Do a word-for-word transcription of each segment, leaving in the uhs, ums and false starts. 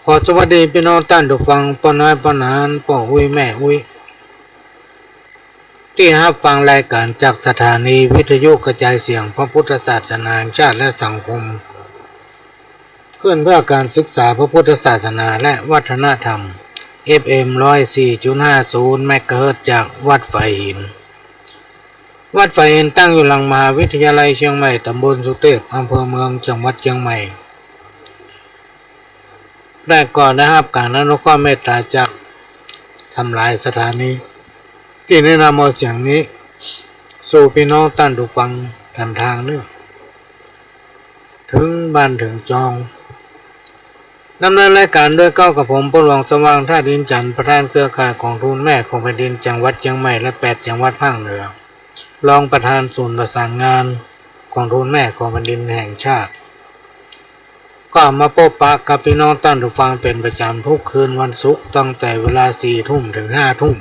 ขอสวัสดีปี้น้องต้านผู้ฟัง ป้อน้อยป้อหนาน ป้ออุ๊ยแม่อุ๊ย ตี้ฮับฟังรายก๋านจากสถานีวิทยุกระจายเสียงพระพุทธศาสนาแห่งชาติและสังคม คลื่นเพื่อการศึกษาพระพุทธศาสนาและวัฒนธรรม เอฟเอ็ม ร้อยสี่จุดห้าศูนย์ เมกะเฮิรตซ์ จากวัดฝายหิน วัดฝายหินตั้งอยู่หลังมหาวิทยาลัยเชียงใหม่ ตำบลสุเทพ อำเภอเมือง จังหวัดเชียงใหม่ และก็ได้ฮับก๋านอนุเคราะห์เมตต๋าจากทำลายสถานี ตี้ได้นำเอาเสียงนี้ สู่ปี้น้องต้านผู้ฟังกั๋นตางเนื่อง เถิงบ้านเถิงจอง ดำเนินรายก๋านโดยเก๊ากับผม ป้อหลวงสว่าง ธาตุอินทร์จันทร์ ประธานเครือข่ายก๋องทุนแม่ของแผ่นดิน จังหวัดเชียงใหม่ และแปดจังหวัดภาคเหนือ รองประธานศูนย์ประสานงานก๋องทุนแม่ของแผ่นดินแห่งชาติ ก็มาปบปะกับปี้น้องต้านผู้ฟังเป๋นประจ๋ำทุกคืนวันศุกร์ ตั้งแต่เวลาสี่ทุ่มเถิงห้าทุ่ม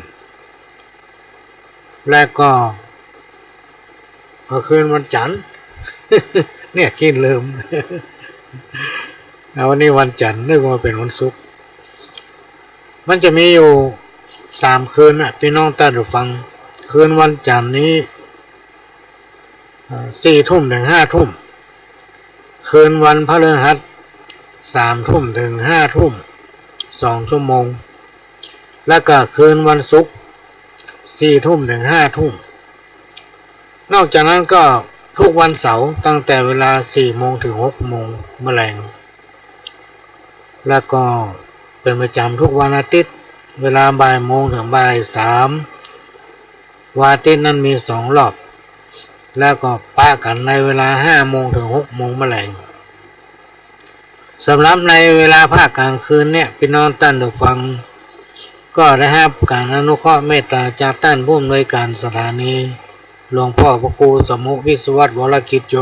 และก็ ก็คืนวันจั๋นทร์ เนี่ย ขี้ลืม เอา วันนี้วันจั๋นทร์ นึกว่าเป๋นวันศุกร์ มันจะมีอยู่สามคืนน่ะ ปี้น้องต้านผู้ฟัง คืนวันจั๋นทร์นี้ เอ่อ สี่ทุ่มเถิงห้าทุ่ม คืนวันพฤหัส สามทุ่มเถิงห้าทุ่ม สองชั่วโมง และก็คืนวันศุกร์ สี่ทุ่มเถิงห้าทุ่ม นอกจากนั้นก็ทุกวันเสาร์ ตั้งแต่เวลาสี่โมงเถิงหกโมงเมื่อแลง และก็เป๋นประจ๋ำทุกวันอาทิตย์ เวลาบ่ายโมงเถิงบ่ายสาม วันอาทิตย์นั้นมีสองรอบ แล้วก็ปะกั๋นในเวลาห้าโมงเถิงหกโมงเมื่อแลง สำหรับในเวลาภาคก๋างคืนเนี่ย ปี้น้องต้านผู้ฟัง ก็ได้ฮับก๋านอนุเคราะห์เมตต๋าจากต้านผู้อำนวยก๋านสถานี หลวงป้อพระครูสมุห์ วิศวัตร วรกิจโย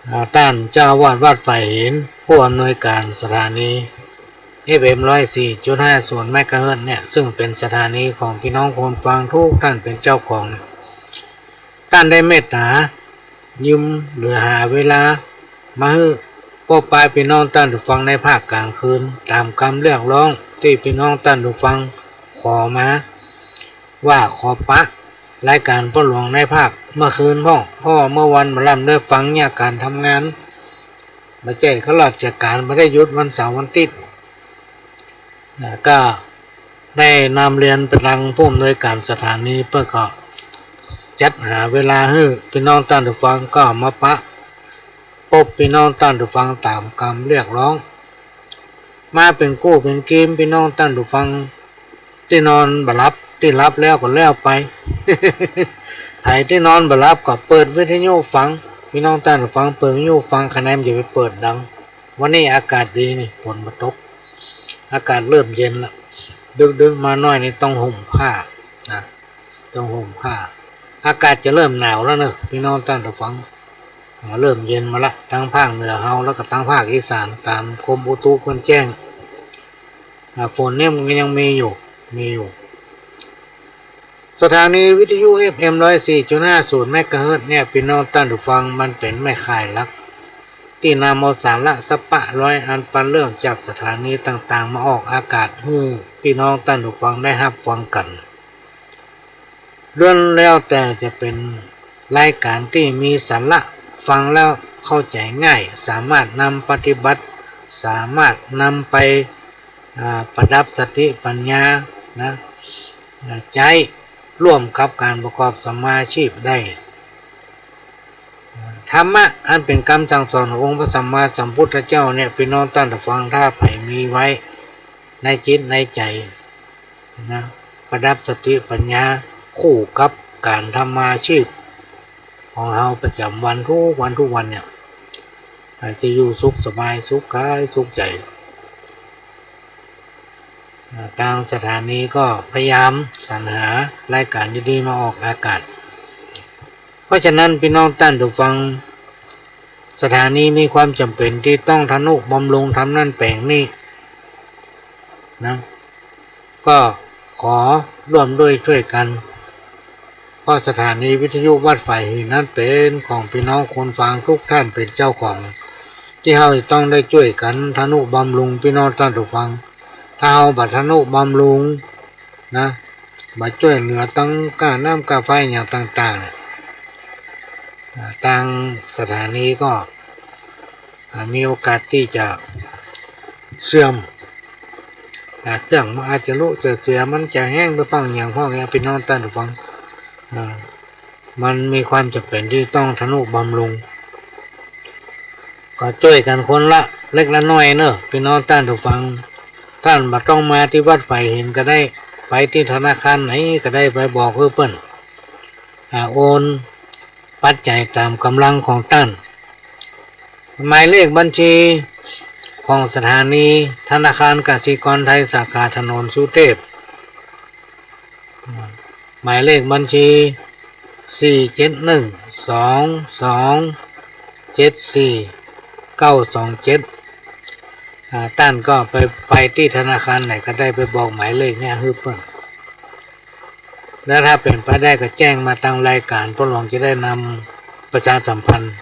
อ่า ต้านเจ้าอาวาสวัดฝายหิน ผู้อำนวยก๋านสถานี เอฟเอ็ม ร้อยสี่จุดห้าศูนย์ เมกะเฮิรตซ์เนี่ย ซึ่งเป๋นสถานีของปี้น้องคนฟังทุกต้านเป๋นเจ้าของ ต้านได้เมตต๋า ยืมหรือหาเวลา มาหื้อปบปะปี้น้องต้านผู้ฟังในภาคก๋างคืน ต๋ามกำเรียกฮ้องตี้ปี้น้องต้านผู้ฟังขอมา ว่าขอปะรายก๋านป้อหลวงในภาคเมื่อคืนพ่อง เพราะว่าเมื่อวันบ่าล่ำได้ฟังเยียะก๋านทำงาน บ่ใจ้ข้าราชก๋านบ่ได้หยุดวันเสาร์วันอาทิตย์ อ่า ก็ได้นำเรียนไปตางผู้อำนวยก๋านสถานี เปิ้นก็จัดหาเวลาหื้อปี้น้องต้านผู้ฟังก็มาปะปบปี้น้องต้านผู้ฟังต๋ามกำเรียกฮ้อง มาเป๋นกู้เป๋นกีม ปี้น้องต้านผู้ฟังตี้นอนบ่หลับ ตี้หลับแล้วก็แล้วไป ใผตี้นอนบ่หลับก็เปิดวิทยุฟัง ปี้น้องต้านผู้ฟังเปิดวิทยุฟัง ใค่นั้นมันจะไปเปิดดัง วันนี้อากาศดีนี่ ฝนบ่ตก อากาศเริ่มเย็นละ ดึกๆ มาหน้อยนี่ต้องห่มผ้านะ ต้องห่มผ้า อากาศจะเริ่มหนาวแล้วเนอะ ปี้น้องต้านผู้ฟัง อ่า เริ่มเย็นมาละ ตางภาคเหนือเฮา แล้วก็ตางภาคอีสาน ต๋ามกรมอุตุเปิ้นแจ้ง อ่า ฝนเนี่ยมันก็ยังมีอยู่ มีอยู่ สถานีวิทยุ เอฟเอ็ม ร้อยสี่จุดห้าศูนย์ เมกะเฮิรตซ์เนี่ย ปี้น้องต้านผู้ฟัง มันเป๋นแม่ข่ายหลัก ตี้นำเอาสาระสัปปะร้อยอันปันเรื่องจากสถานีต่างๆ มาออกอากาศหื้อปี้น้องต้านผู้ฟังได้ฮับฟังกั๋น ล้วนแล้วแต่จะเป๋นรายก๋านตี้มีสาระ ฟังแล้วเข้าใจ๋ง่าย สามารถนำปฏิบัติ สามารถนำไป อ่า ประดับสติปัญญานะ อ่า ใจ๊ร่วมกับก๋านประกอบสัมมาอาชีพได้ ธรรมะอันเป๋นกำสั่งสอนขององค์พระสัมมาสัมพุทธเจ้าเนี่ย ปี้น้องต้านผู้ฟัง ถ้าใผมีไว้ในจิตในใจ๋นะ ประดับสติปัญญาคู่กับก๋านทำมาอาชีพของเฮาประจ๋ำวันทุกวันทุกวันเนี่ย อาจจะอยู่สุขสบาย สุขกายสุขใจ๋ อ่า ตางสถานีก็พยายามสรรหารายก๋านดีๆ มาออกอากาศ เพราะฉะนั้นปี้น้องต้านผู้ฟัง สถานีมีความจ๋ำเป๋นตี้ต้องทะนุบำรุงธรรมนั้นแป๋งนี้นะ ก็ขอร่วมด้วยช่วยกั๋น เพราะสถานีวิทยุวัดฝายหินนั้นเป๋นของปี้น้องคนฟังทุกต้านเป๋นเจ้าของ ตี้เฮาจะต้องได้จ้วยกั๋นทะนุบำรุง ปี้น้องต้านผู้ฟัง ถ้าเฮาบ่ทะนุบำรุงนะ บ่จ้วยเหลือตังก้าน้ำก้าไฟอย่างต่างๆ เนี่ย อ่า ตางสถานีก็ อ่า มีโอกาสตี้จะเสื่อม อ่า เครื่องมันอาจจะลุจะเสีย มันจะแห้งไปป้างอย่างพ่องเนี่ย ปี้น้องต้านผู้ฟัง อ่า มันมีความจ๋ำเป๋นตี้ต้องทะนุบำรุง ก็จ้วยกั๋นคนละเล็กละน้อยเนาะ ปี้น้องต้านผู้ฟัง ต้านบ่ต้องมาตี้วัดฝายหินก็ได้ ไปตี้ธนาคารไหนก็ได้ ไปบอกหื้อเปิ้น อ่า โอนปัจจัยต๋ามก๋ำลังของต้าน หมายเลขบัญชีของสถานีธนาคารกสิกรไทยสาขาถนนสุเทพ หมายเลขบัญชี สี่เจ็ดหนึ่ง สองสองเจ็ดสี่เก้าสองเจ็ด อ่า ต้านก็ไป ไปตี้ธนาคารไหนก็ได้ ไปบอกหมายเลขเนี่ยหื้อเปิ้น แล้วถ้าเป๋นไปได้ก็แจ้งมาตางรายก๋าน ป้อหลวงจะได้นำประชาสัมพันธ์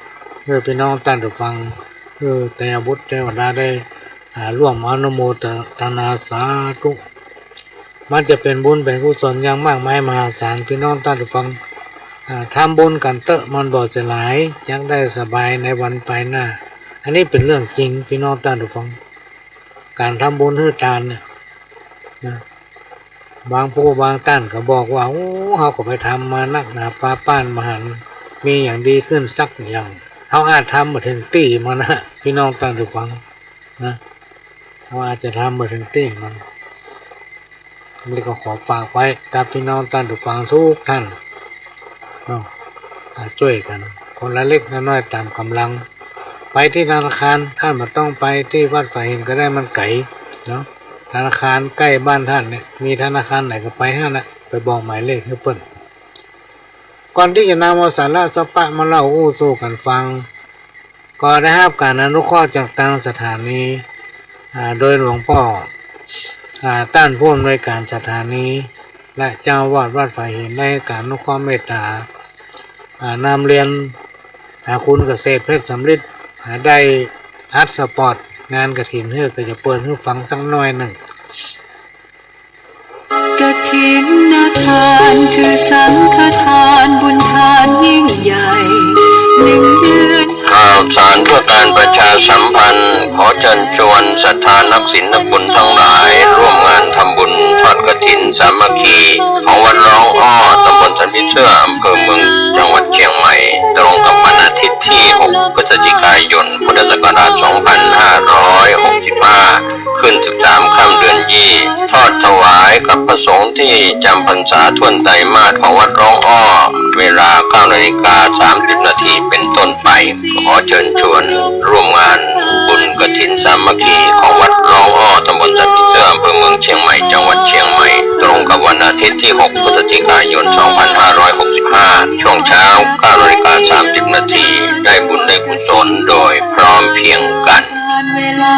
หื้อปี้น้องต้านผู้ฟัง หื้อไตรยบุตรเตวดาได้ อ่า ร่วมอนุโมทนาสาธุ มันจะเป๋นบุญเป๋นกุศลอย่างมากมายมหาศาล ปี้น้องต้านผู้ฟัง อ่า ทำบุญกั๋นเต๊อะ มันบ่เสียหาย จักได้สบายในวันไปหน้า อันนี้เป๋นเรื่องจริง ปี้น้องต้านผู้ฟัง ก๋านทำบุญหื้อตานเนี่ยนะ บางผู้บางต้านก็บอกว่า โอ้ เฮาก็ไปทำมานักหนาปาป้านบ่หันมีอย่างดีขึ้นสักอย่าง เฮาอาจทำบ่เถิงตี้มันนะ ปี้น้องต้านผู้ฟัง นะ เฮาอาจจะทำบ่เถิงตี้มัน นี่ก็ขอฝากไว้กับปี้น้องต้านผู้ฟังทุกต้านเนาะ อ่า จ้วยกั๋นคนละเล็กละน้อยต๋ามก๋ำลัง ไปตี้ธนาคาร ต้านบ่ต้องไปตี้วัดฝายหินก็ได้ มันไก๋เนาะ ธนาคารใก้บ้านต้านเนี่ย มีธนาคารไหนก็ไปหั้นแหละ ไปบอกหมายเลขหื้อเปิ้น ก่อนตี้จะนำเอาสาระสาปะมาเล่าอู้สู่กั๋นฟัง ก็ได้ฮับก๋านอนุเคราะห์จากตางสถานี อ่า โดยหลวงป้อ อ่า ต้านผู้อำนวยก๋านสถานี และเจ้าอาวาสวัดฝายหินได้หื้อก๋านอนุเคราะห์เมตต๋า อ่า นำเรียน อ่า คุณเกษตรเพชรสำริด อ่า ได้อัดสปอตงานกฐินหื้อ ก็จะเปิดหื้อฟังสักหน้อยนึ่ง กฐินทานคือสังฆทาน บุญทานยิ่งใหญ่ หนึ่งเดือน ข่าวสารเพื่อการประชาสัมพันธ์ ขอเจิญจวนศรัทธานักศีลนักบุญตังหลาย ร่วมงานทำบุญทอดกฐินสามัคคี ของวัดร้องอ้อ ตำบลสันผีเสื้อ อำเภอเมือง จังหวัดเชียงใหม่ ตรงกับวันอาทิตย์ที่ หก พฤศจิกายน พุทธศักราช สองพันห้าร้อยหกสิบห้า ขึ้น สิบสาม ค่ำเดือนยี่ ทอดถวายกับพระสงฆ์ที่จำพรรษาถ้วนไตรมาสของวัดร้องอ้อ เวลา เก้านาฬิกาสามสิบนาทีเป็นต้นไป ขอเจิญชวนร่วมงานบุญกฐินสามัคคีของวัดร้องอ้อ ตำบลสันผีเสื้อ อำเภอเมืองเชียงใหม่ จังหวัดเชียงใหม่ ตรงกับวันอาทิตย์ที่ หก พฤศจิกายน สองพันห้าร้อยหกสิบห้า ช่วงเช้า เก้านาฬิกาสามสิบนาที ได้บุญได้กุศลโดยพร้อมเพรียงกัน เวลา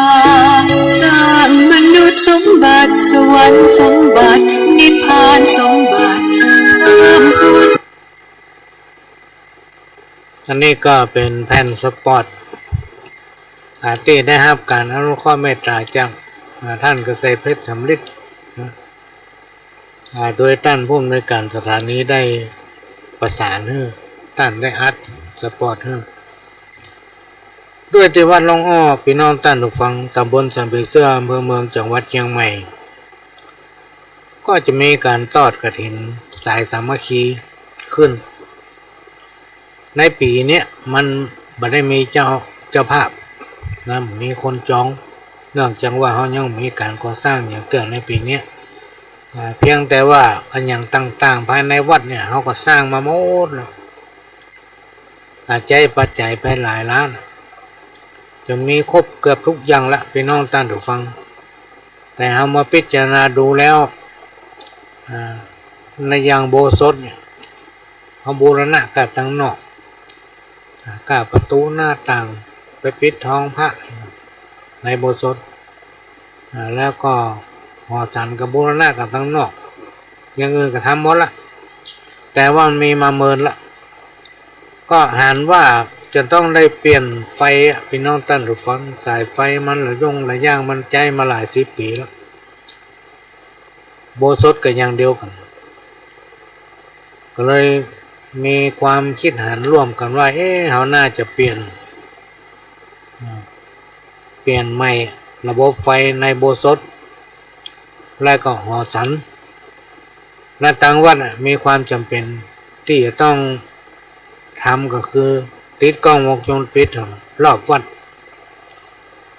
สร้างมนุษย์สมบัติ สวรรค์สมบัติ นิพพานสมบัติ เพิ่มพูน อันนี้ก็เป๋นแผ่นสปอต อ่า ตี้ได้ฮับก๋านอนุเคราะห์เมตต๋าจาก อ่า ต้านเกษตรเพชรสำริดนะ อ่า โดยต้านผู้อำนวยก๋านสถานีได้ประสานหื้อ ต้านได้อัดสปอตหื้อ ด้วยตี้วัดร้องอ้อ ปี้น้องต้านผู้ฟัง ตำบลสันผีเสื้อ อำเภอเมือง จังหวัดเชียงใหม่ ก็จะมีก๋านทอดกฐินสายสามัคคีขึ้น ในปี๋เนี้ยมันบ่ได้มีเจ้า เจ้าภาพนะ มีคนจอง เนื่องจากว่าเฮายังมีก๋านก่อสร้างอย่างเตื้อในปี๋เนี้ย อ่า เพียงแต่ว่าอะหยังต่างๆ ภายในวัดเนี่ย เฮาก็สร้างมาหมดแล้ว อ่า ใจ๊ปัจจัยไปหลายล้าน จ๋นมีครบเกือบทุกอย่างละ ปี้น้องต้านผู้ฟัง แต่เฮามาพิจารณาดูแล้ว อ่า ในอย่างอุโบสถเนี่ย เฮาบูรณะก้าตังนอก อ่า ก้าประตู๋หน้าต่าง ไปปิดทองพระในอุโบสถ อ่า แล้วก็หอฉันก็บูรณะก้าตังนอก อย่างอื่นก็ทำหมดละ แต่ว่ามันมีมาเมินละ ก็หันว่า จะต้องได้เปลี่ยนไฟอะ ปี้น้องต้านผู้ฟัง สายไฟมันระย่งระย่าง มันใจ๊มาหลายสิบปี๋แล้ว อุโบสถก็อย่างเดียวกั๋น ก็เลยมีความกึ๊ดหันร่วมกั๋นว่า เอ๊ะ เฮาน่าจะเปลี่ยน เปลี่ยนใหม่ระบบไฟในอุโบสถ และก็หอฉัน และตางวัดอะ มีความจ๋ำเป๋นตี้จะต้องทำก็คือติดก้องวงจรปิดรอบวัด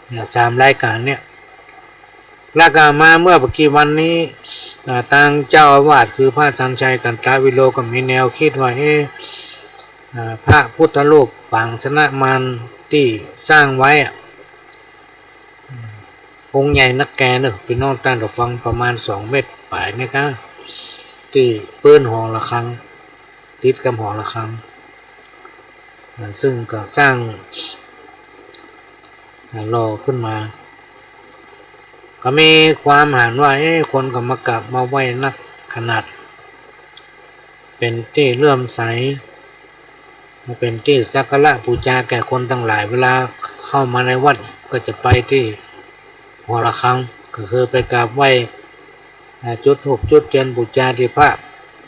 เนี่ย สามรายก๋านเนี่ย และก็มาเมื่อบ่กี่วันนี้ อ่า ตางเจ้าอาวาสคือพระชันชัย กันตวิโรจน์ ก็มีแนวกึ๊ดว่า เอ๊ะ อ่า พระพุทธรูปปางชนะมารตี้สร้างไว้อะ องค์ใหญ่นักแก่เนอะ ปี้น้องต้านผู้ฟัง ประมาณสองเมตรป๋ายเนี่ยก้า ตี้ปื๊นหอระฆัง ติดกับหอระฆัง อ่า ซึ่งก็สร้าง อ่า หล่อขึ้นมา ก็มีความหันว่า เอ๊ะ คนก็มากราบมาไหว้นักขนาด เป๋นตี้เลื่อมใส เป๋นตี้สักการะปู๋จาแก่คนตังหลาย เวลาเข้ามาในวัดก็จะไปตี้หอระฆัง ก็คือไปกราบไหว้ อ่า จุดธูปจุดเตียนปู๋จาตี้พระ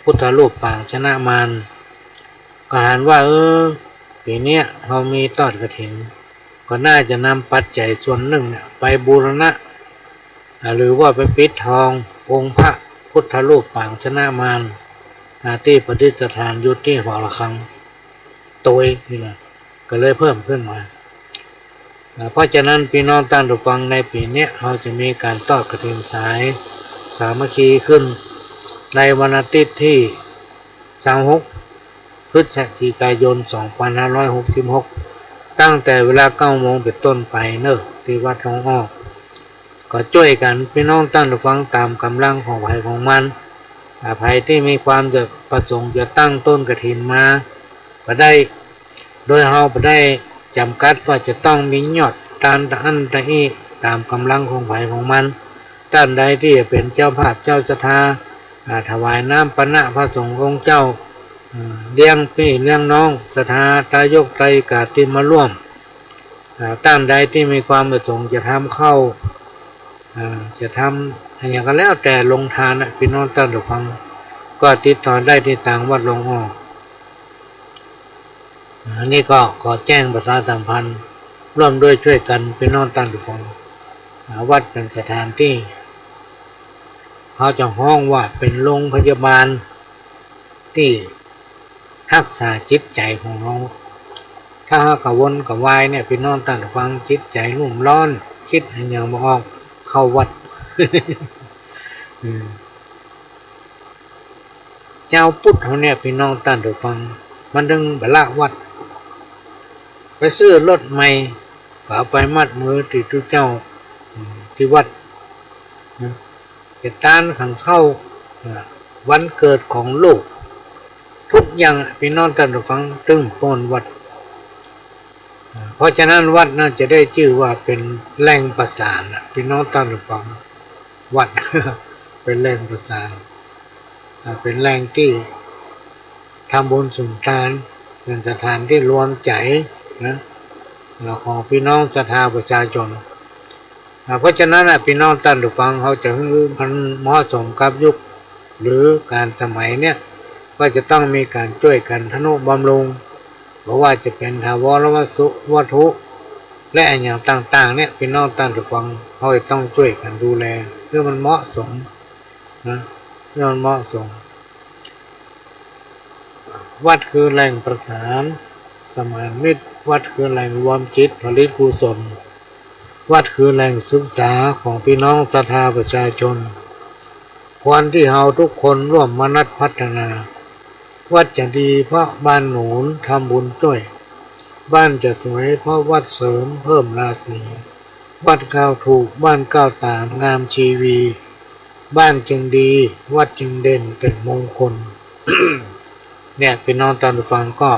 พุทธรูปปางชนะมาร ก็หันว่า เออ ปี๋เนี้ยเฮามีตอดกฐิน ก็น่าจะนำปัจจัยส่วนนึ่งเนี่ยไปบูรณะ อ่า หรือว่าไปปิดทององค์พระพุทธรูปปางชนะมาร อ่า ตี้ประดิษฐานอยู่ตี้หอระฆัง โตยนี่นะ ก็เลยเพิ่มขึ้นมา อ่า เพราะฉะนั้นปี้น้องต้านผู้ฟัง ในปี๋เนี้ยเฮาจะมีก๋านตอดกฐินสายสามัคคีขึ้น ในวันอาทิตย์ตี้ซาวหก พฤศจิกายน สองพันห้าร้อยหกสิบหก ตั้งแต่เวลาเก้าโมงเป๋นต้นไปเนอะ ตี้วัดหนองอ้อ ก็จ้วยกั๋นปี้น้องต้านผู้ฟัง ต๋ามก๋ำลังของใผของมัน อ่า ใผตี้มีความจะประสงค์จะตั้งต้นกฐินมาก็ได้ โดยเฮาบ่ได้จ๋ำกัดว่าจะต้องมียอดตานตะอั้นตะอี้ ต๋ามก๋ำลังของใผของมัน ต้านใดตี้จะเป๋นเจ้าภาพเจ้าศรัทธา อ่า ถวายน้ำปานะพระสงฆ์องค์เจ้า อ่า เลี้ยงปี้เลี้ยงน้องศรัทธา ตายกไตรกาตี้มาร่วม อ่า ต้านใดตี้มีความประสงค์จะทำข้าว อ่า จะทำอะหยังก็แล้วแต่โฮงตานน่ะ ปี้น้องต้านผู้ฟัง ก็ติดต่อได้ตี้ตางวัดหนองอ้อ อ่า อันนี้ก็ขอแจ้งประชาสัมพันธ์ร่วมด้วยช่วยกัน ปี้น้องต้านผู้ฟัง อ่า วัดเป๋นสถานตี้ เฮาจะฮ้องว่าเป๋นโฮงพยาบาลตี้ฮักษาจิตใจ๋ของเฮา ถ้าเฮากระวนกระวายเนี่ย ปี้น้องต้านผู้ฟัง จิตใจ๋รุ่มร้อน กึ๊ดอะหยังบ่ออก เข้าวัด อืม จาวพุทธเฮาเนี่ย ปี้น้องต้านผู้ฟัง มันตึงบ่ละวัด ไปซื้อรถใหม่ ก็เอาไปมัดมือตี้ตุ๊เจ้า อืม ตี้วัด นะ จะตานขังข้าว อ่า วันเกิดของลูก กู้อย่างอะ ปี้น้องต้านผู้ฟัง ตึงป้อนวัด อ่า เพราะฉะนั้นวัดนั้นจะได้จื้อว่าเป๋นแหล่งประสานอะ ปี้น้องต้านผู้ฟัง วัด เป๋นแหล่งประสาน อ่า เป๋นแหล่งตี้ทำบุญสุนทาน เป๋นสถานตี้รวมใจ๋นะ อ่า ของปี้น้องศรัทธาประชาชน อ่า เพราะฉะนั้นน่ะ ปี้น้องต้านผู้ฟัง เฮาจะหื้อมันเหมาะสมกับยุคหรือก๋าลสมัยเนี่ย ก็จะต้องมีก๋านจ้วยกั๋นทนุบำรุง บ่ว่าจะเป๋นถาวรวัตถุ วัตถุ และอะหยังต่างๆ เนี่ย ปี้น้องต้านผู้ฟัง เฮาจะต้องจ้วยกั๋นดูแล หื้อมันเหมาะสมนะ หื้อมันเหมาะสม วัดคือแหล่งประสานสมานมิตร วัดคือแหล่งรวมจิตผลิตกุศล วัดคือแหล่งศึกษาของปี้น้องศรัทธาประชาชน ควรตี้เฮาทุกคนร่วมมนัสพัฒนา วัดจะดีเพราะบ้านหนุนทำบุญจ้วย บ้านจะสวยเพราะวัดเสริมเพิ่มราศี วัดก้าวถูก บ้านก้าวต๋ามงามชีวี บ้านจึงดี วัดจึงเด่นเป๋นมงคล เนี่ย ปี้น้องต้านผู้ฟังก็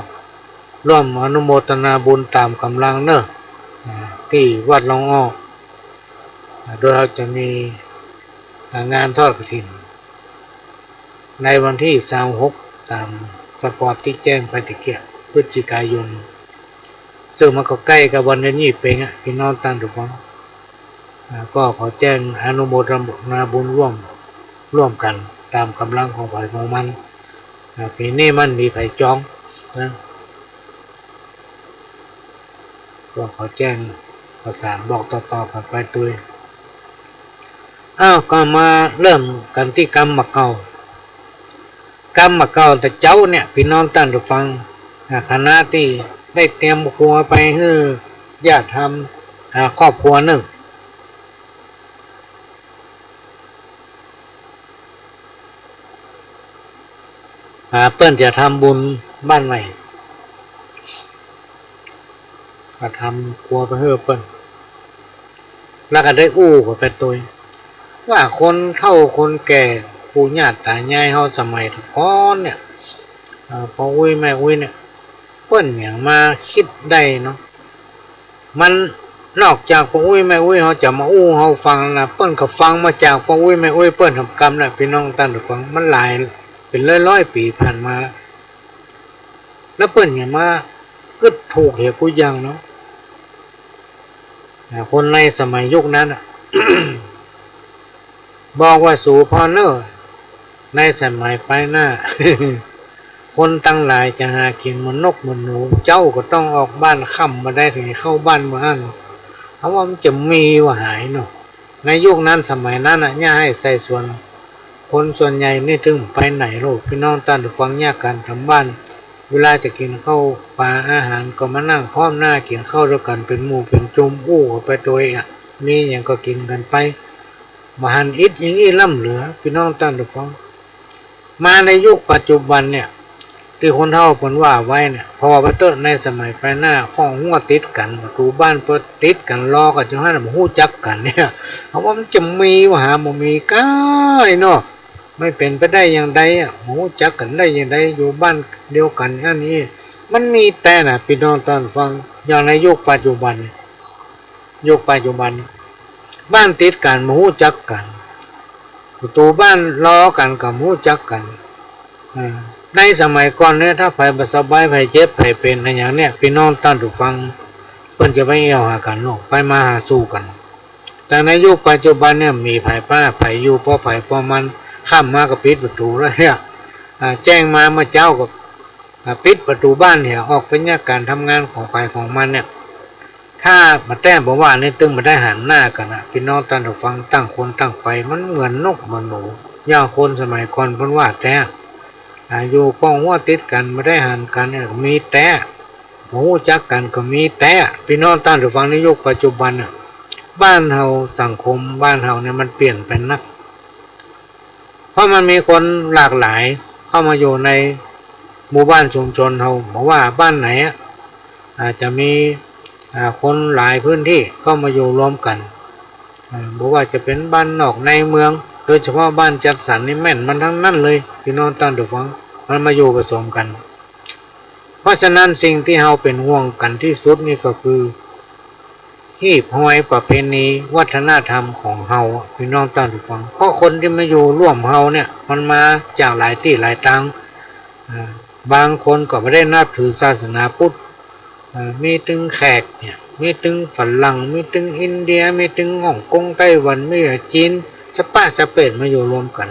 ร่วมอนุโมทนาบุญต๋ามก๋ำลังเนอะ อ่า ตี้วัดหนองอ้อ อ่า โดยเฮาจะมี อ่า งานทอดกฐิน ในวันตี้ซาวหก ต๋ามสปอตตี้แจ้งไปตะเกียะ พฤศจิกายน ซึ่งมันก็ใก้กับวันเดือนยี่เป็งอะ ปี้น้องต้านผู้ฟัง อ่า ก็ขอแจ้งอนุโมทนาบุญร่วม ร่วมกั๋นต๋ามก๋ำลังของใผของมัน อ่า ปี๋นี้มันมีใผจ๋องนะ ก็ขอแจ้งประสานบอกต่อๆ กั๋นไปตวย อ้าว ก็มาเริ่มกั๋นตี้กำบ่าเก่า กำบ่าเก่าแต่เจ๊าเนี่ย ปี้น้องต้านผู้ฟัง อ่า ขณะตี้ได้เตรียมครัวไปหื้อญาติธรรม อ่า ครอบครัวนึ่ง อ่า เปิ้นจะทำบุญบ้านใหม่ ก็ทำครัวไปหื้อเปิ้น แล้วก็ได้อู้กั๋นไปตวย ว่าคนเฒ่าคนแก่ ปู่ย่าต๋ายายเฮาสมัยแต่ก่อนเนี่ย เอ่อ ป้ออุ๊ยแม่อุ๊ยเนี่ย เปิ้นหยังมาคิดได้เนาะ มันนอกจากป้ออุ๊ยแม่อุ๊ยเฮาจะมาอู้เฮาฟังนะ เปิ้นก็ฟังมาจากป้ออุ๊ยแม่อุ๊ยเปิ้นหำกำแหละ ปี้น้องต้านผู้ฟัง มันหลายเป๋นร้อยๆ ปี๋ผ่านมาแล้ว แล้วเปิ้นหยังมา กึ๊ดถูกเหียกู้อย่างเนาะ อ่า คนในสมัยยุคนั้นน่ะ บอกว่าสูพ่อเน่อ ในสมัยไปหน้า คนตังหลายจะหากิ๋นเหมือนนกเหมือนหนู เจ๊าก็ต้องออกบ้าน ค่ำบ่ได้เถิงเข้าบ้านบ่อั้น เฮาว่ามันจะมีบ่หายเนาะ ในยุคนั้นสมัยนั้นน่ะ เยียะหื้อใส่ส่วน คนส่วนใหญ่นี่ตึงไปไหนลูก ปี้น้องต้านผู้ฟัง เยียะก๋านทำบ้าน เวลาจะกิ๋นข้าวป๋าอาหารก็มานั่งพร้อมหน้ากิ๋นข้าวตวยกั๋นเป๋นหมู่เป๋นจุม อู้กั๋นไปตวยอะ มีหยังก็กิ๋นกั๋นไป บ่หันอิดอิงอี้ล้ำเหลือ ปี้น้องต้านผู้ฟัง มาในยุคปัจจุบันเนี่ย ตี้คนเฒ่าเปิ้นว่าไว้เนี่ย ผ่อไปเต๊อะ ในสมัยไปหน้า ห้องฮั้วติดกั๋น ประตู๋บ้านเปิ้นติดกั๋น รอกั๋นอยู่หั้นน่ะ บ่ฮู้จักกั๋นเนี่ย เฮาว่ามันจะมีบ่หา บ่มีก้ายเนาะ ไม่เป๋นไปได้อย่างใดอะ บ่ฮู้จักกั๋นได้อย่างใด อยู่บ้านเดียวกั๋นอันนี้ มันมีแต๊นะ ปี้น้องต้านผู้ฟัง อย่างในยุคปัจจุบัน ยุคปัจจุบัน บ้านติดกั๋นบ่ฮู้จักกั๋น ประตู๋บ้านรอกั๋นก็บ่ฮู้จักกั๋น อ่า ในสมัยก่อนเนี่ย ถ้าใผบ่สบาย ใผเจ็บ ใผเป๋นอะหยังเนี่ย ปี้น้องต้านผู้ฟัง เปิ้นจะไปแอ่วหากั๋นเนาะ ไปมาหาสู่กั๋น แต่ในยุคปัจจุบันเนี่ย มีใผป้าใผอยู่ ป้อใผป้อมัน ค่ำมาก็ปิดประตู๋แล้วเนี่ย อ่า แจ้งมาเมื่อเจ๊าก็ อ่า ปิดประตู๋บ้านเนี่ย ออกไปเยียะก๋านทำงานของใผของมันเนี่ย ถ้าบ่แต๊บ่ว่านี่ ตึงบ่ได้หันหน้ากั๋นนะ ปี้น้องต้านผู้ฟัง ต่างคนต่างไป มันเหมือนนกเหมือนหนู อย่างคนสมัยก่อนเปิ้นว่าแต๊ อ่า อยู่ห้องฮั้วติดกั๋น บ่ได้หันกั๋นเนี่ย มีแต๊ บ่ฮู้จักกั๋นก็มีแต๊ ปี้น้องต้านผู้ฟัง ในยุคปัจจุบันน่ะ บ้านเฮา สังคมบ้านเฮาเนี่ย มันเปลี่ยนไปนัก เพราะมันมีคนหลากหลายเข้ามาอยู่ในหมู่บ้านชุมชนเฮา บ่ว่าบ้านไหนอะ อาจจะมี อ่า คนหลายพื้นที่เข้ามาอยู่รวมกั๋น อ่า บ่ว่าจะเป๋นบ้านนอกในเมือง โดยเฉพาะบ้านจัดสรรนี่แม่นมันตังนั้นเลย ปี้น้องต้านผู้ฟัง มันมาอยู่ผสมกั๋น เพราะฉะนั้นสิ่งตี้เฮาเป๋นห่วงกั๋นตี้สุดนี่ก็คือ ฮีบฮอยประเพณีวัฒนธรรมของเฮาอะ ปี้น้องต้านผู้ฟัง เพราะคนตี้มาอยู่ร่วมเฮาเนี่ย มันมาจากหลายตี้หลายตาง อ่า บางคนก็บ่ได้นับถือศาสนาพุทธ อ่า มีตึงแขกเนี่ย มีตึงฝรั่ง มีตึงอินเดีย มีตึงฮ่องกง ไต้หวัน มีจีน สะปะสะเปดมาอยู่รวมกั๋น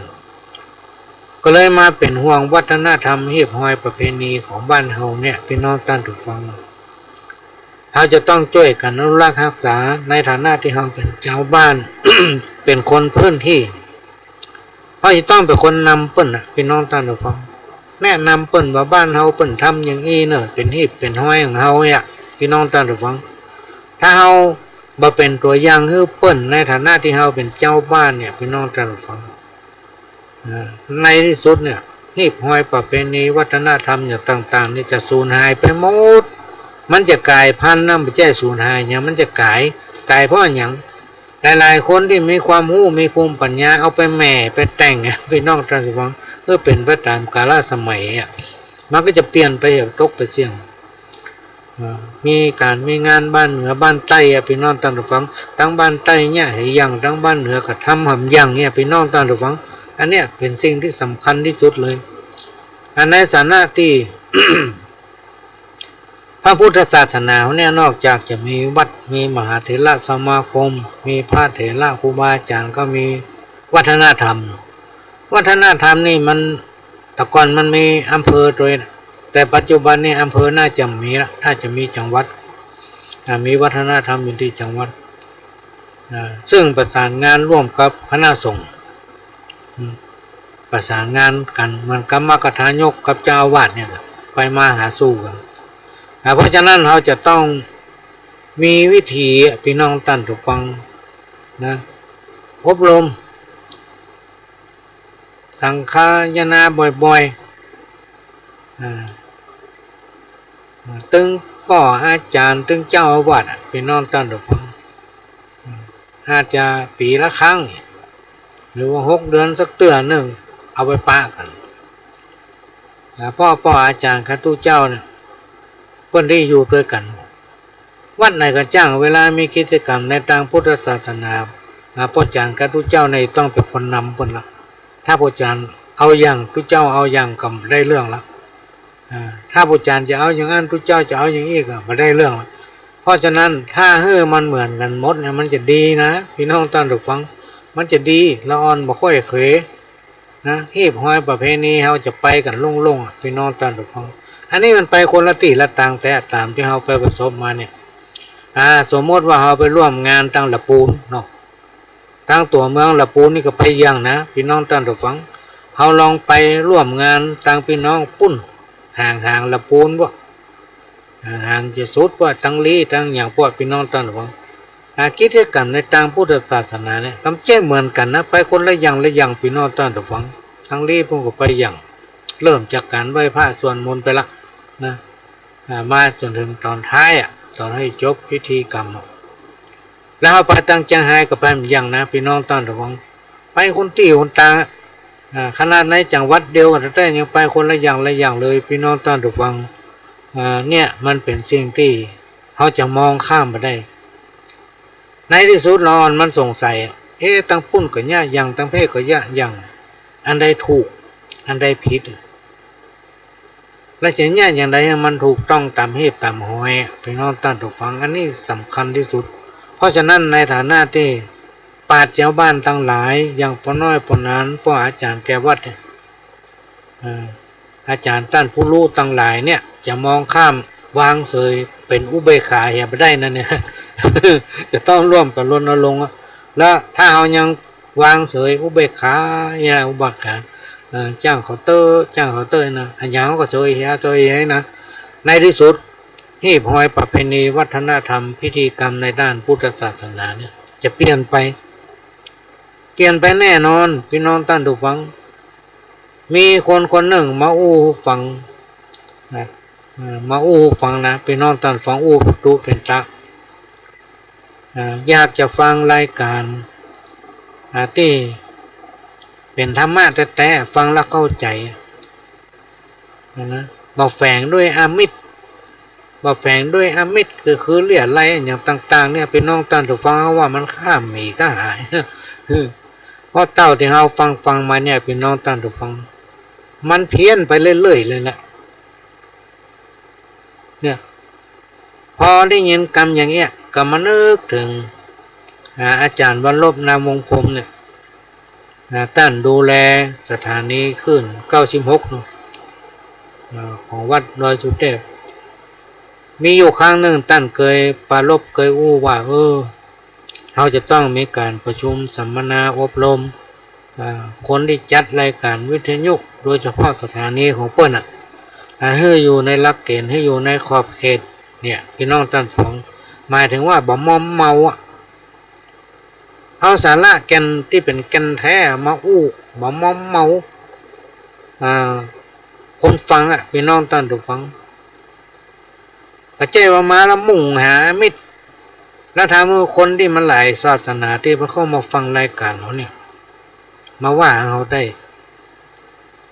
ก็เลยมาเป๋นห่วงวัฒนธรรม ฮีบฮอยประเพณีของบ้านเฮาเนี่ย ปี้น้องต้านผู้ฟัง เฮาจะต้องจ้วยกั๋นอนุรักษ์ฮักษา ในฐานะตี้เฮาเป๋นจาวบ้าน เป๋นคนพื้นที่ เฮาจะต้องเป๋นคนนำเปิ้นน่ะ ปี้น้องต้านผู้ฟัง แนะนำเปิ้นว่าบ้านเฮาเปิ้นทำอย่างอี้เน่อ เป๋นฮีบเป๋นฮอยของเฮาเนี่ย ปี้น้องต้านผู้ฟัง ถ้าเฮาบ่เป๋นตั๋วอย่างหื้อเปิ้น ในฐานะตี้เฮาเป๋นจาวบ้านเนี่ย ปี้น้องต้านผู้ฟัง อ่า ในตี้สุดเนี่ย ฮีบฮอยประเพณีวัฒนธรรมอย่างต่างๆ นี่จะสูญหายไปหมด มันจะก๋ายพันธุ์นะ บ่ใจ้สูญหายหยัง มันจะก๋าย ก๋ายเพราะหยัง หลายๆ คนตี้มีความฮู้ มีภูมิปัญญา เอาไปแหม่ไปแต่ง ปี้น้องต้านผู้ฟัง เปื้อเป๋นไปต๋ามกาลสมัยอะ มันก็จะเปลี่ยนไป ตกไปเสี้ยง อ่า มีก๋านมีงานบ้านเหนือบ้านใต้อะ ปี้น้องต้านผู้ฟัง ตังบ้านใต้เนี่ยหื้อหยัง ตังบ้านเหนือก็ทำหำหยังเนี่ย ปี้น้องต้านผู้ฟัง อันเนี้ยเป๋นสิ่งตี้สำคัญตี้สุดเลย อันในฐานะตี้ พระพุทธศาสนาเนี่ย นอกจากจะมีวัด มีมหาเถรสมาคม มีพระเถระครูบาอาจ๋ารย์ ก็มีวัฒนธรรม วัฒนธรรมนี่มัน แต่ก่อนมันมีอำเภอโดย แต่ปัจจุบันนี่อำเภอน่าจะมีละ น่าจะมีจังหวัด อ่า มีวัฒนธรรมอยู่ตี้จังหวัด อ่า ซึ่งประสานงานร่วมกับคณะสงฆ์ อืม ประสานงานกั๋นเหมือนกับมคทายกกับเจ้าอาวาสเนี่ย ไปมาหาสู่กั๋น อ่า เพราะฉะนั้นเฮาจะต้องมีวิธี ปี้น้องต้านผู้ฟังนะ อบรม สังฆายนะบ่อยๆ อ่า ตึงป้ออาจ๋ารย์ ตึงเจ้าอาวาสอะ ปี้น้องต้านผู้ฟัง อาจจะปี๋ละครั้ง หรือว่าหกเดือนสักเตื้อนึ่ง เอาไปปะกั๋น อ่า เพราะป้ออาจ๋ารย์ข้าตุ๊เจ้าเนี่ย เปิ้นได้อยู่ตวยกั๋น วัดไหนก็จ้าง เวลามีกิจกรรมในตางพุทธศาสนา อ่า ป้อจ๋ารย์ข้าตุ๊เจ้าเนี่ยต้องเป๋นคนนำเปิ้นละ ถ้าป้อจ๋ารย์เอาอย่าง ตุ๊เจ้าเอาอย่าง ก็บ่ได้เรื่องละ อ่า ถ้าป้อจ๋ารย์จะเอาอย่างอั้น ตุ๊เจ้าจะเอาอย่างอี้ ก็บ่ได้เรื่องละ เพราะฉะนั้นถ้าหื้อมันเหมือนกั๋นหมดเนี่ย มันจะดีนะ ปี้น้องต้านผู้ฟัง มันจะดี ละอ่อนบ่ค่อยเขว นะ ฮีบฮอยประเพณีเฮาจะไปกั๋นโล่งๆ อะ ปี้น้องต้านผู้ฟัง อันนี้มันไปคนละตี้ละตางแต๊ ต๋ามตี้เฮาไปประสบมาเนี่ย อ่า สมมุติว่าเฮาไปร่วมงานตางละปูนเนาะ ตางตั๋วเมืองละปูนนี่ก็ไปเยี่ยงนะ ปี้น้องต้านผู้ฟัง เฮาลองไปร่วมงานตางปี้น้องปุ้น ห่างๆ ละปูนพวก ห่างๆ จะสุดพวกตางลี้ตางอย่างพวก ปี้น้องต้านผู้ฟัง อ่า กิจกรรมในตางพุทธศาสนาเนี่ย ก็บ่ใจ้เหมือนกั๋นนะ ไปคนละอย่างละอย่าง ปี้น้องต้านผู้ฟัง ตางลี้ปุ้นก็ไปอย่าง เริ่มจากก๋านไหว้พระสวดมนต์ไปละนะ อ่า มาจ๋นเถิงต๋อนท้ายอะ ต๋อนหื้อจบพิธีกรรมอะ แล้วเฮาไปตางเจียงฮายก็ไปบ่าเยี่ยงนะ ปี้น้องต้านผู้ฟัง ไปคนตี้คนตาง อ่า ขนาดในจังหวัดเดียวกั๋นแต๊ๆ ยังไปคนละอย่างละอย่างเลย ปี้น้องต้านผู้ฟัง อ่า เนี่ยมันเป๋นสิ่งตี้เฮาจะมองข้ามบ่ได้ ในตี้สุดละอ่อนมันสงสัย เอ๊ะ ตางปุ้นก็เยียะอย่าง ตางเพ่ก็เยียะอย่าง อันใดถูก อันใดผิด แล้วจะเยียะอย่างใดหื้อมันถูกต้องต๋ามฮีบต๋ามฮอยอะ ปี้น้องต้านผู้ฟัง อันนี้สำคัญตี้สุด เพราะฉะนั้นในฐานะตี้ปราชญ์จาวบ้านตังหลาย อย่างป้อน้อยป้อหนาน ป้ออาจ๋ารย์แก่วัดเนี่ย เอ่อ อาจ๋ารย์ต้านผู้ฮู้ตังหลายเนี่ย จะมองข้ามวางเสยเป๋นอุเบกขาเหียบ่ได้นะเนี่ย จะต้องร่วมกั๋นรณรงค์อะ แล้วถ้าเฮายังวางเสยอุเบกขาเนี่ย อุเบกขา เอ่อ จ้างเขาเต๊อะ จ้างเขาเต๊อะนะ อะหยังเฮาก็เสยเหีย เสยเหียนะ ในตี้สุด ฮีบฮอยประเพณีวัฒนธรรมพิธีกรรมในด้านพุทธศาสนาเนี่ย จะเปลี่ยนไป เปลี่ยนไปแน่นอน ปี้น้องต้านผู้ฟัง มีคนคนนึ่งมาอู้หื้อฟังนะ เอ่อ มาอู้หื้อฟังนะ ปี้น้องต้านฟัง อู้เป๋นตุ๊เป๋นตะ อ่า อยากจะฟังรายก๋าน อ่า ตี้เป๋นธรรมะแต๊ๆ ฟังแล้วเข้าใจ๋ นะ บ่แฝงด้วยอามิส บ่แฝงด้วยอามิส ก็คือเรี่ยะไล่อะหยังต่างๆ เนี่ย ปี้น้องต้านผู้ฟัง เฮาว่ามันข้ามหมีข้ามหาย เพราะเต้าตี้เฮาฟังๆ มาเนี่ย ปี้น้องต้านผู้ฟัง มันเพี้ยนไปเรื่อยๆ เลยนะ เนี่ย พอได้ยินกำอย่างเอี้ย ก็มานึกเถิง อ่า อาจ๋ารย์วัลลภ นามวงศ์พรหมเนี่ย อ่า ต้านดูแลสถานีคลื่นเก้าสิบหกเนาะ อ่า ของวัดดอยสุเทพ มีอยู่ครั้งนึ่งต้านเกยปรารภเกยอู้ว่า เออ เฮาจะต้องมีก๋านประชุมสัมมนาอบรม อ่า คนตี้จัดรายก๋านวิทยุ โดยเฉพาะสถานีของเปิ้นน่ะ อ่า หื้ออยู่ในหลักเก๋ณฑ์ หื้ออยู่ในขอบเขต เนี่ย ปี้น้องต้านฟัง หมายเถิงว่าบ่มอมเมาอะ เอาสาระแก่นตี้เป๋นแก่นแต๊มาอู้ บ่มอมเมา อ่า คนฟังอะ ปี้น้องต้านผู้ฟัง บ่ใจ้ว่ามาแล้วมุ่งหาอามิส แล้วถามว่าคนตี้มันหลายศาสนาตี้มันเข้ามาฟังรายก๋านเฮาเนี่ย มาว่าเฮาได้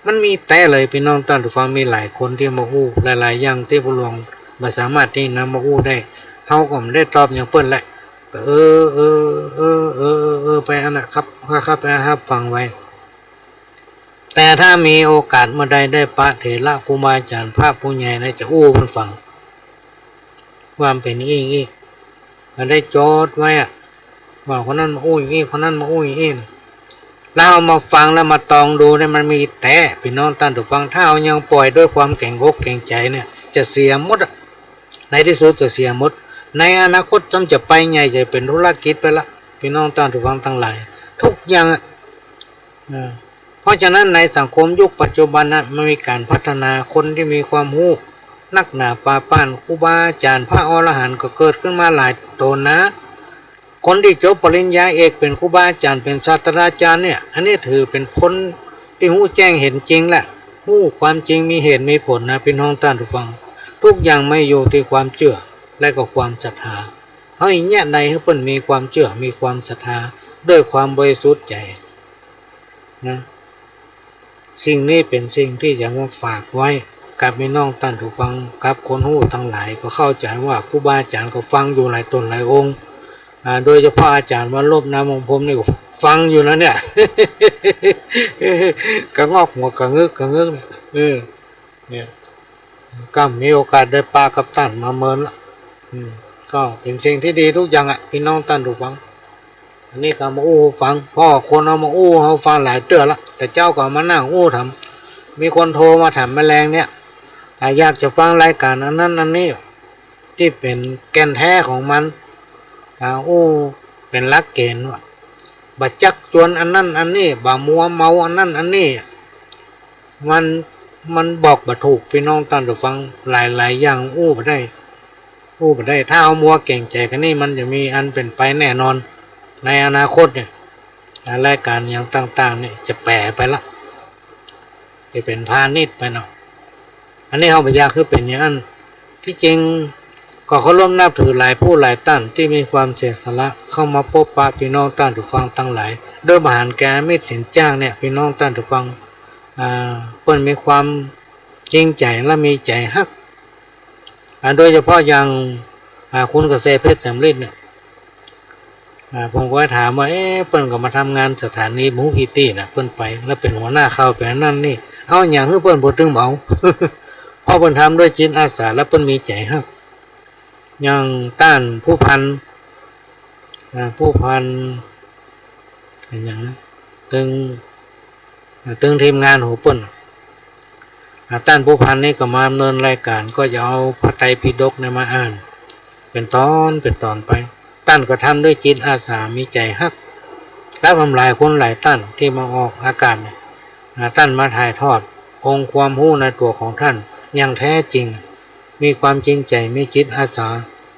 มันมีแต๊เลย ปี้น้องต้านผู้ฟัง มีหลายคนตี้มาอู้ หลายๆ อย่างตี้พวกหลวงบ่สามารถตี้นำมาอู้ได้ เฮาก็บ่ได้ตอบหยังเปิ้นแหละ ก็เออ เออ เออ ไปอั้นน่ะครับ ครับ ครับ ฟังไว้ แต่ถ้ามีโอกาสเมื่อใดได้ปะเถระครูบาอาจ๋ารย์พระผู้ใหญ่นะ จะอู้หื้อเปิ้นฟัง ความเป๋นอี้อี้ ก็ได้จดไว้อะ ว่าคนนั้นมาอู้อี้อี้ คนนั้นมาอู้อี้อี้ แล้วเอามาฟังแล้วมาตองดูเนี่ย มันมีแต๊ ปี้น้องต้านผู้ฟัง ถ้าเฮายังป่อยด้วยความเก๋งอกเก๋งใจ๋เนี่ย จะเสียหมดอะ ในตี้สุดจะเสียหมด ในอนาคตซ้ำจะไปใหญ่ จะเป๋นธุรกิจไปละ ปี้น้องต้านผู้ฟังตังหลาย ทุกอย่างอะ เออ เพราะฉะนั้นในสังคมยุคปัจจุบันนะ มันมีก๋านพัฒนา คนตี้มีความฮู้นักหนาปาป้าน ครูบาอาจารย์ พระอรหันต์ก็เกิดขึ้นมาหลายต๋นนะ คนตี้จบปริญญาเอกเป๋นครูบาอาจารย์ เป๋นศาสตราจารย์เนี่ย อันนี้ถือเป๋นคนตี้ฮู้แจ้งเห็นจริงแหละ ฮู้ความจริง มีเหตุมีผลนะ ปี้น้องต้านผู้ฟัง ทุกอย่างมันอยู่ตี้ความเจื้อและก็ความศรัทธา เฮาเยียะใดหื้อเปิ้นมีความเจื้อ มีความศรัทธา ด้วยความบริสุทธิ์ใจ๋ นะ สิ่งนี้เป๋นสิ่งตี้จะมาฝากไว้กับปี้น้องต้านผู้ฟัง กับคนฮู้ตังหลาย ก็เข้าใจ๋ว่าครูบาอาจารย์ก็ฟังอยู่หลายต๋นหลายองค์ อ่า โดยเฉพาะอาจ๋ารย์วัลลบ นามวงศ์พรหมนี่ก็ฟังอยู่นะเนี่ย กะงอกหัวกะงึกกะงึกเนี่ย เออ เนี่ย ก้ำมีโอกาสได้ปะกับต้านมาเมินละ อืม ก็เป๋นสิ่งตี้ดีทุกอย่างอะ ปี้น้องต้านผู้ฟัง อันนี้ก็เอามาอู้ฟัง เพราะคนเอามาอู้หื้อเฮาฟังหลายเตื้อละ แต่เจ๊าก็เอามานั่งอู้ถาม มีคนโทรมาถามแมลงเนี่ย อ่า อยากจะฟังรายก๋านอันนั้นอันนี้ ตี้เป๋นแก่นแต๊ของมัน อ่า อู้เป๋นหลักเก๋ณฑ์ว่า บ่จักจวนอันนั้นอันนี้ บ่มัวเมาอันนั้นอันนี้ มัน มันบอกบ่ถูก ปี้น้องต้านผู้ฟัง หลายๆ อย่างอู้บ่ได้ อู้บ่ได้ ถ้าเฮามัวเก๋งใจ๋กั๋นนี่ มันจะมีอันเป๋นไปแน่นอน ในอนาคตเนี่ย อ่า รายก๋านอย่างต่างๆ เนี่ย จะแป๋ไปละ จะเป๋นพาณิชย์ไปเนาะ อันนี้เฮาบ่อยากหื้อเป๋นอย่างนั้น ตี้จริงก็เคารพนับถือหลายผู้หลายต้านตี้มีความเสียสละเข้ามาปบปะปี้น้องต้านผู้ฟังตังหลาย โดยบ่หันแก่อามิตรสินจ้างเนี่ย ปี้น้องต้านผู้ฟัง อ่า เปิ้นมีความจริงใจ๋และมีใจ๋ฮัก อ่า โดยเฉพาะอย่าง อ่า คุณเกษตรเพชรสำริดเนี่ย อ่า ผมก็ถามว่า เอ๊ะ เปิ้นก็มาทำงานสถานีบ่ฮู้กี่ตี้นะ เปิ้นไป แล้วเป๋นหัวหน้าข่าว เป๋นอันนั้นนี่ เอาหยังหื้อเปิ้นบ่ตึงเบา เพราะเปิ้นทำด้วยจิตอาสา แล้วเปิ้นมีใจ๋ฮัก อย่างต้านผู้พัน อ่า ผู้พัน อะหยังนะ ตึง อ่า ตึงทีมงานของเปิ้น อ่า ต้านผู้พันนี่ก็มาดำเนินรายก๋าน ก็จะเอาพระไตรปิฎกเนี่ยมาอ่าน เป๋นต๋อน เป๋นต๋อนไป ต้านก็ทำด้วยจิตอาสา มีใจ๋ฮัก และผมหลายคนหลายต้านตี้มาออกอากาศเนี่ย อ่า ต้านมาถ่ายทอดองค์ความฮู้ในตั๋วของต้านอย่างแต๊จริง มีความจริงใจ๋ มีจิตอาสา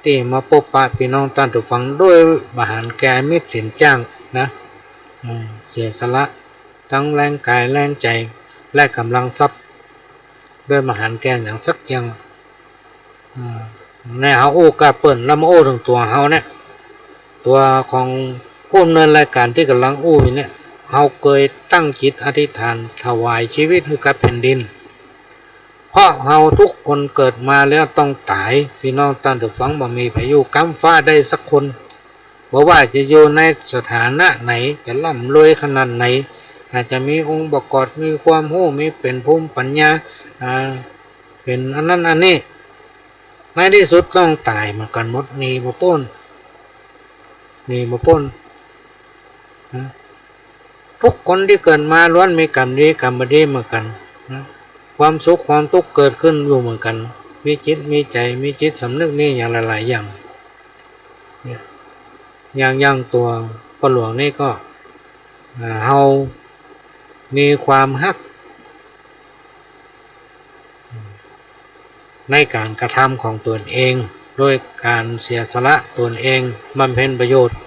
ตี้มาปบปะปี้น้องต้านผู้ฟัง โดยบ่หันแก่อามิตรสินจ้างนะ อืม เสียสละตังแรงก๋ายแรงใจ๋ และก๋ำลังทรัพย์ โดยบ่หันแก่หยังสักอย่าง อืม ในเฮาอู้กับเปิ้น แล้วมาอู้เถิงตั๋วเฮาเนี่ย ตั๋วของผู้ดำเนินรายก๋านตี้ก่ำลังอู้อยู่เนี่ย เฮาเกยตั้งจิตอธิษฐานถวายจีวิตหื้อกับแผ่นดิน เพราะเฮาทุกคนเกิดมาแล้วต้องต๋าย ปี้น้องต้านผู้ฟัง บ่มีใผอยู่ก๊ำฟ้าได้สักคน บ่ว่าจะอยู่ในสถานะไหน จะร่ำรวยขนาดไหน อาจจะมีองค์ประกอบ มีความฮู้ มีเป๋นภูมิปัญญา อ่า เป๋นอันนั้นอันนี้ ในตี้สุดต้องต๋ายเหมือนกั๋นหมด หนีบ่ป๊น หนีบ่ป๊น นะ ทุกคนตี้เกิดมาล้วนมีก๋รรมดีก๋รรมบ่ดีเหมือนกั๋นนะ ความสุขความตุ๊กข์เกิดขึ้นอยู่เหมือนกั๋น มีจิตมีใจ๋ มีจิตสำนึก มีอย่างหลายๆ อย่าง เนี่ย อย่าง อย่างตั๋วป้อหลวงนี่ก็ อ่า เฮามีความฮัก ในก๋านกระทำของตนเอง โดยก๋านเสียสละตนเอง บำเพ็ญประโยชน์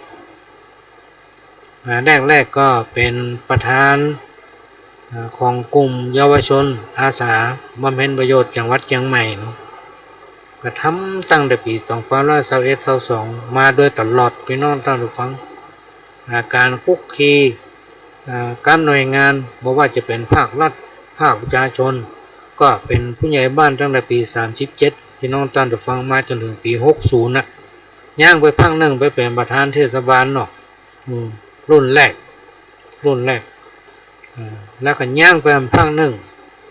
อ่า แรกๆ ก็เป๋นประธาน อ่า ของกลุ่มเยาวชนอาสาบำเพ็ญประโยชน์จังหวัดเจียงใหม่เนาะ ก็ทำตั้งแต่ปี๋สองพันห้าร้อยซาวเอ็ดซาวสอง มาโดยตลอด ปี้น้องต้านผู้ฟัง อ่า ก๋านคลุกคลี อ่า กับหน่วยงาน บ่ว่าจะเป๋นภาครัฐ ภาคประชาชน ก็เป๋นผู้ใหญ่บ้านตั้งแต่ปี๋สามสิบเจ็ด ปี้น้องต้านผู้ฟัง มาจ๋นเถิงปี๋หกศูนย์น่ะ ย่างไปพักนึ่งไปเป๋นประธานเทศบาลเนาะ อืม รุ่นแรก รุ่นแรก อ่า แล้วก็ย่างไปพักนึ่ง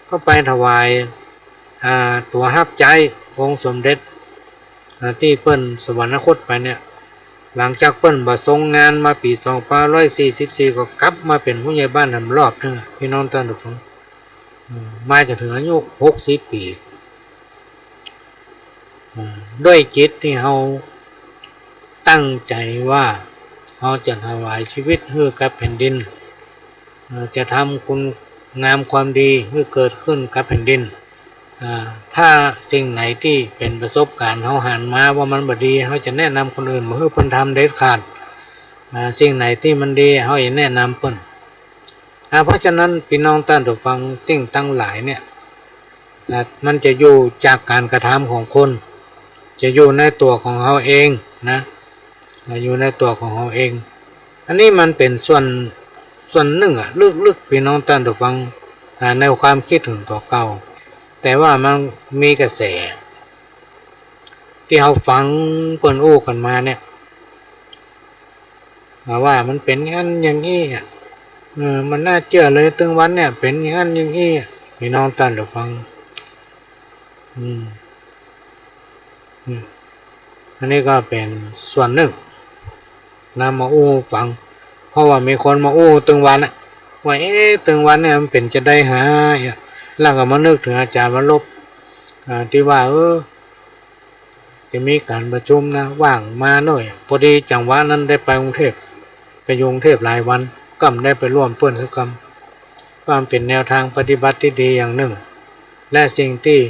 ก็ไปถวาย อ่า ตั๋วฮับใจ๊องค์สมเด็จ อ่า ตี้เปิ้นสวรรคตไปเนี่ย หลังจากเปิ้นบ่ทรงงานมาปี๋สองพันห้าร้อยสี่สิบสี่ ก็กลับมาเป๋นผู้ใหญ่บ้านแหมรอบนึ่งอะ ปี้น้องต้านผู้ฟัง อืม มาจ๋นเถิงอายุหกสิบปี๋ อ่า ด้วยจิตตี้เฮาตั้งใจ๋ว่าเฮาจะถวายจีวิตหื้อกับแผ่นดิน เอ่อ จะทำคุณงามความดีหื้อเกิดขึ้นกับแผ่นดิน อ่า ถ้าสิ่งไหนตี้เป๋นประสบการณ์เฮาหันมาว่ามันบ่ดี เฮาจะแนะนำคนอื่นบ่หื้อเปิ้นทำเด็ดขาด อ่า สิ่งไหนตี้มันดี เฮาจะแนะนำเปิ้น อ่า เพราะฉะนั้นปี้น้องต้านผู้ฟัง สิ่งตังหลายเนี่ย นะ มันจะอยู่จากก๋านกระทำของคน จะอยู่ในตั๋วของเฮาเองนะ อ่า อยู่ในตั๋วของเฮาเอง อันนี้มันเป๋นส่วน ส่วนนึ่งอะ ลึกๆ ปี้น้องต้านผู้ฟัง อ่า ในความกึ๊ดเถิงตั๋วเก่า แต่ว่ามันมีกระแส ตี้เฮาฟังเปิ้นอู้กั๋นมาเนี่ย อ่า ว่ามันเป๋นอย่างนั้นอย่างอี้อะ เออ มันน่าเจื้อเลย ตึงวันเนี่ยเป๋นอย่างนั้นอย่างอี้อะ ปี้น้องต้านผู้ฟัง อืม อืม อันนี้ก็เป๋นส่วนนึ่ง นำมาอู้ฟัง เพราะว่ามีคนมาอู้ตึงวันอะ ว่า เอ๊ะ ตึงวันเนี่ยมันเป๋นจาใดหาอะ แล้วก็มานึกเถิงอาจ๋ารย์วรรณรบ อ่า ตี้ว่า เออ จะมีก๋านประชุมนะ ว่างมาหน้อย พอดีจังหวะนั้นได้ไปกรุงเทพฯ ไปอยู่กรุงเทพฯหลายวัน ก็บ่ได้ไปร่วมเปิ้นสักกำ ก็มันเป๋นแนวทางปฏิบัติตี้ดีอย่างนึ่ง และสิ่งตี้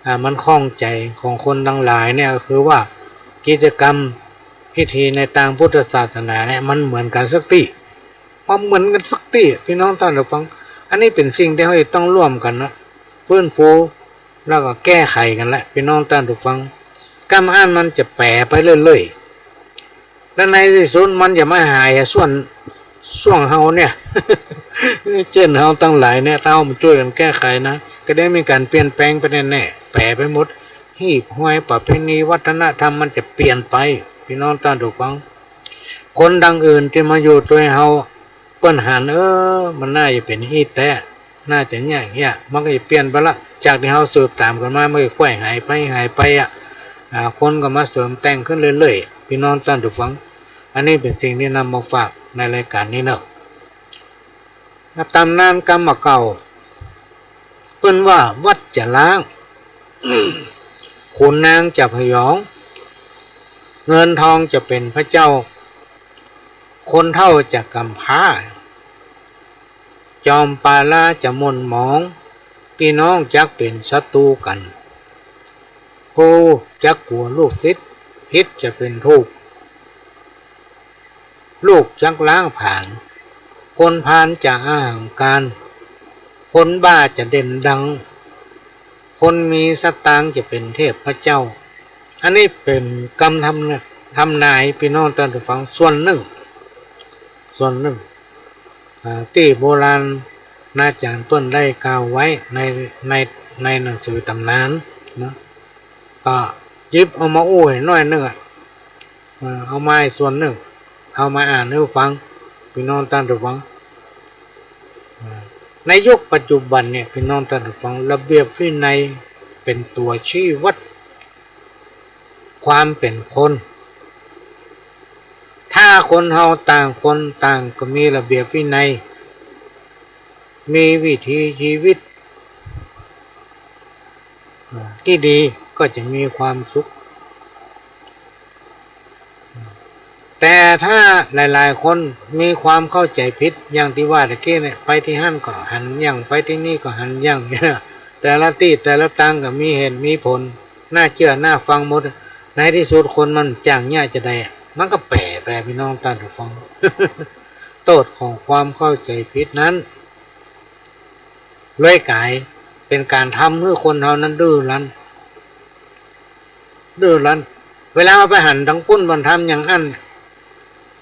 อ่า มันข้องใจ๋ของคนตังหลายเนี่ยก็คือว่า กิจกรรมพิธีในตางพุทธศาสนาเนี่ยมันเหมือนกั๋นสักตี้ บ่เหมือนกั๋นสักตี้ ปี้น้องต้านผู้ฟัง อันนี้เป๋นสิ่งตี้เฮาจะต้องร่วมกั๋นนะ ฟื้นฟู แล้วก็แก้ไขกั๋นแหละ ปี้น้องต้านผู้ฟัง กำอั้นมันจะแป๋ไปเรื่อยๆ และในตี้สุดมันจะมาหายส่วน ส่วนเฮาเนี่ย เจ้นเฮาตังหลายเนี่ย ถ้าเฮาบ่จ้วยกั๋นแก้ไขนะ ก็ได้มีก๋านเปลี่ยนแปลงไปแน่ๆ แป๋ไปหมด ฮีตฮอยประเพณีวัฒนธรรมมันจะเปลี่ยนไป ปี้น้องต้านผู้ฟัง คนดังอื่นตี้มาอยู่ตวยเฮา เปิ้นหัน เออ มันน่าจะเป๋นอี้แต๊ น่าจะอย่างเงี้ย มันก็จะเปลี่ยนไปละ จากตี้เฮาสืบต๋ามกั๋นมา มันก็ค่อยหายไป หายไปอะ อ่า คนก็มาเสริมแต่งขึ้นเรื่อยๆ ปี้น้องต้านผู้ฟัง อันนี้เป๋นสิ่งตี้นำมาฝากในรายก๋านนี้เนาะ ต๋ำนานกำเก่า เปิ้นว่าวัดจะล้าง ขุนนางจะผยอง เงินทองจะเป๋นพระเจ้า คนเฒ่าจะกำพร้า จอมปาลาจะหม่นหมอง ปี้น้องจักเป๋นศัตรู๋กั๋น ครูจักกั๋วลูกศิษย์ ผิดจะเป๋นถูก ลูกจักล้างผลาญ คนพาลจะอหังการ คนบ้าจะเด่นดัง คนมีสตางค์จะเป๋นเทพเจ้า อันนี้เป๋นกำทำ ทำนาย ปี้น้องต้านผู้ฟัง ส่วนนึ่ง ส่วนนึ่ง อ่า ตี้โบราณอาจ๋ารย์เปิ้นได้กล่าวไว้ใน ใน ในหนังสือต๋ำนานเนาะ ก็หยิบเอามาอู้หื้อหน้อยนึ่งอะ เอ่อ เอามาส่วนนึ่ง เอามาอ่านหื้อฟัง ปี้น้องต้านผู้ฟัง เอ่อ ในยุคปัจจุบันเนี่ย ปี้น้องต้านผู้ฟัง ระเบียบวินัยเป๋นตั๋วชี้วัดความเป๋นคน ถ้าคนเฮาต่างคนต่างก็มีระเบียบวินัย มีวิถีชีวิต ตี้ดีก็จะมีความสุข แต่ถ้าหลายๆ คนมีความเข้าใจ๋ผิด อย่างตี้ว่าตะกี้เนี่ย ไปตี้หั้นก็หันหยั่ง ไปตี้นี่ก็หันหยั่ง แต่ละตี้แต่ละตางก็มีเหตุมีผล น่าเจื้อน่าฟังหมด ในตี้สุดคนมันจ้างเยียะจาใดอะ มันก็แป๋ไป ปี้น้องต้านผู้ฟัง โต้ษของความเข้าใจ๋ผิดนั้น เลยก๋ายเป๋นก๋านทำหื้อคนเฮานั้นดื้อรั้น ดื้อรั้น เวลาเอาไปหันตังปุ้นบ่อนทำอย่างอั้น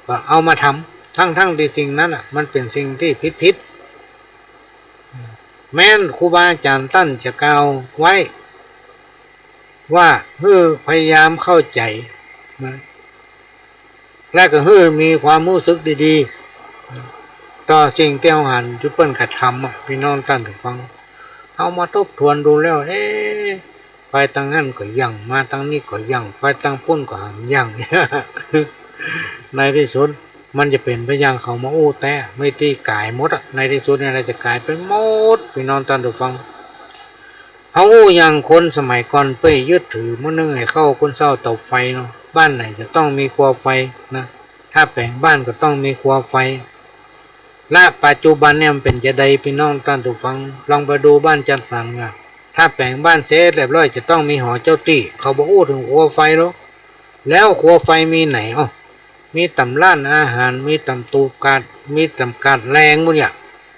ก็เอามาทำ ทั้งๆ ตี้สิ่งนั้นน่ะ มันเป๋นสิ่งตี้ผิดๆ แม้นครูบาอาจ๋ารย์ต้านจะกล่าวไว้ ว่าหื้อพยายามเข้าใจ๋นะ และก็หื้อมีความฮู้สึกดีๆ ต่อสิ่งตี้เฮาหันตี้เปิ้นกระทำอะ ปี้น้องต้านผู้ฟัง เฮามาทบทวนดูแล้ว เอ๊ะ ไปตางหั้นก็ยั้ง มาตางนี้ก็ยั้ง ไปตางปู้นก็ห้ามยั้ง ในตี้สุดมันจะเป๋นไปอย่างเขามาอู้แต๊ ไม่ตี้ก๋ายหมดอะ ในตี้สุดเนี่ยจะก๋ายไปหมด ปี้น้องต้านผู้ฟัง เฮาอู้อย่างคนสมัยก่อนเป้ยยึดถือ เมื่อนึ่งหื้อเข้าคนเศร้าเตาไฟเนาะ บ้านไหนจะต้องมีครัวไฟนะ ถ้าแป๋งบ้านก็ต้องมีครัวไฟ และปัจจุบันเนี่ยมันเป๋นจาใด ปี้น้องต้านผู้ฟัง ลองไปดูบ้านจัดสรรอะ ถ้าแป๋งบ้านเสร็จเรียบร้อยจะต้องมีหอเจ้าตี้ เขาบ่อู้เถิงครัวไฟหรอก แล้วครัวไฟมีไหน อ้อ มีต๋ามร้านอาหาร มีต๋ามตูบกาด มีต๋ามกาดแฮงหมดเนี่ย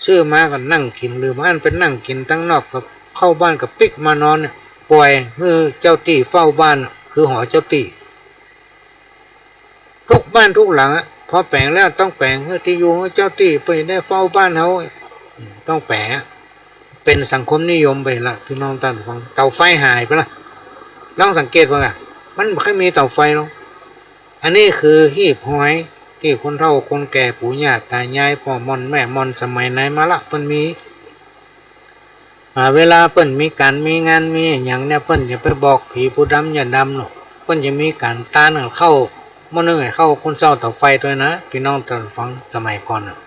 ซื้อมาก็นั่งกิ๋น หรือบ่อั้นไปนั่งกิ๋นตางนอก ก็เข้าบ้านก็ปิ๊กมานอนเนี่ย ป่อยหื้อเจ้าตี้เฝ้าบ้านอะ คือหอเจ้าตี้ ทุกบ้านทุกหลังอะ พอแป๋งแล้วต้องแป๋งหื้อตี้อยู่หื้อเจ้าตี้ เปื้อได้เฝ้าบ้านเฮา ต้องแป๋งอะ เป๋นสังคมนิยมไปละ ปี้น้องต้านผู้ฟัง เตาไฟหายไปละ ลองสังเกตเบิ่งอะ มันบ่ค่อยมีเตาไฟหรอก อันนี้คือหีบหอยตี้คนเฒ่าคนแก่ปู่ย่าต๋ายาย ป้อม่อนแม่ม่อนสมัยไหนมาละ เปิ้นมี อ่า เวลาเปิ้นมีก๋านมีงานมีอะหยังเนี่ย เปิ้นจะไปบอกผีปู่ดำย่าดำหรอก เปิ้นจะมีก๋านตานหื้อเข้า เมื่อนึ่งหื้อเข้าคนเศร้าเตาไฟตวยนะ ปี้น้องต้านผู้ฟัง สมัยก่อนอะ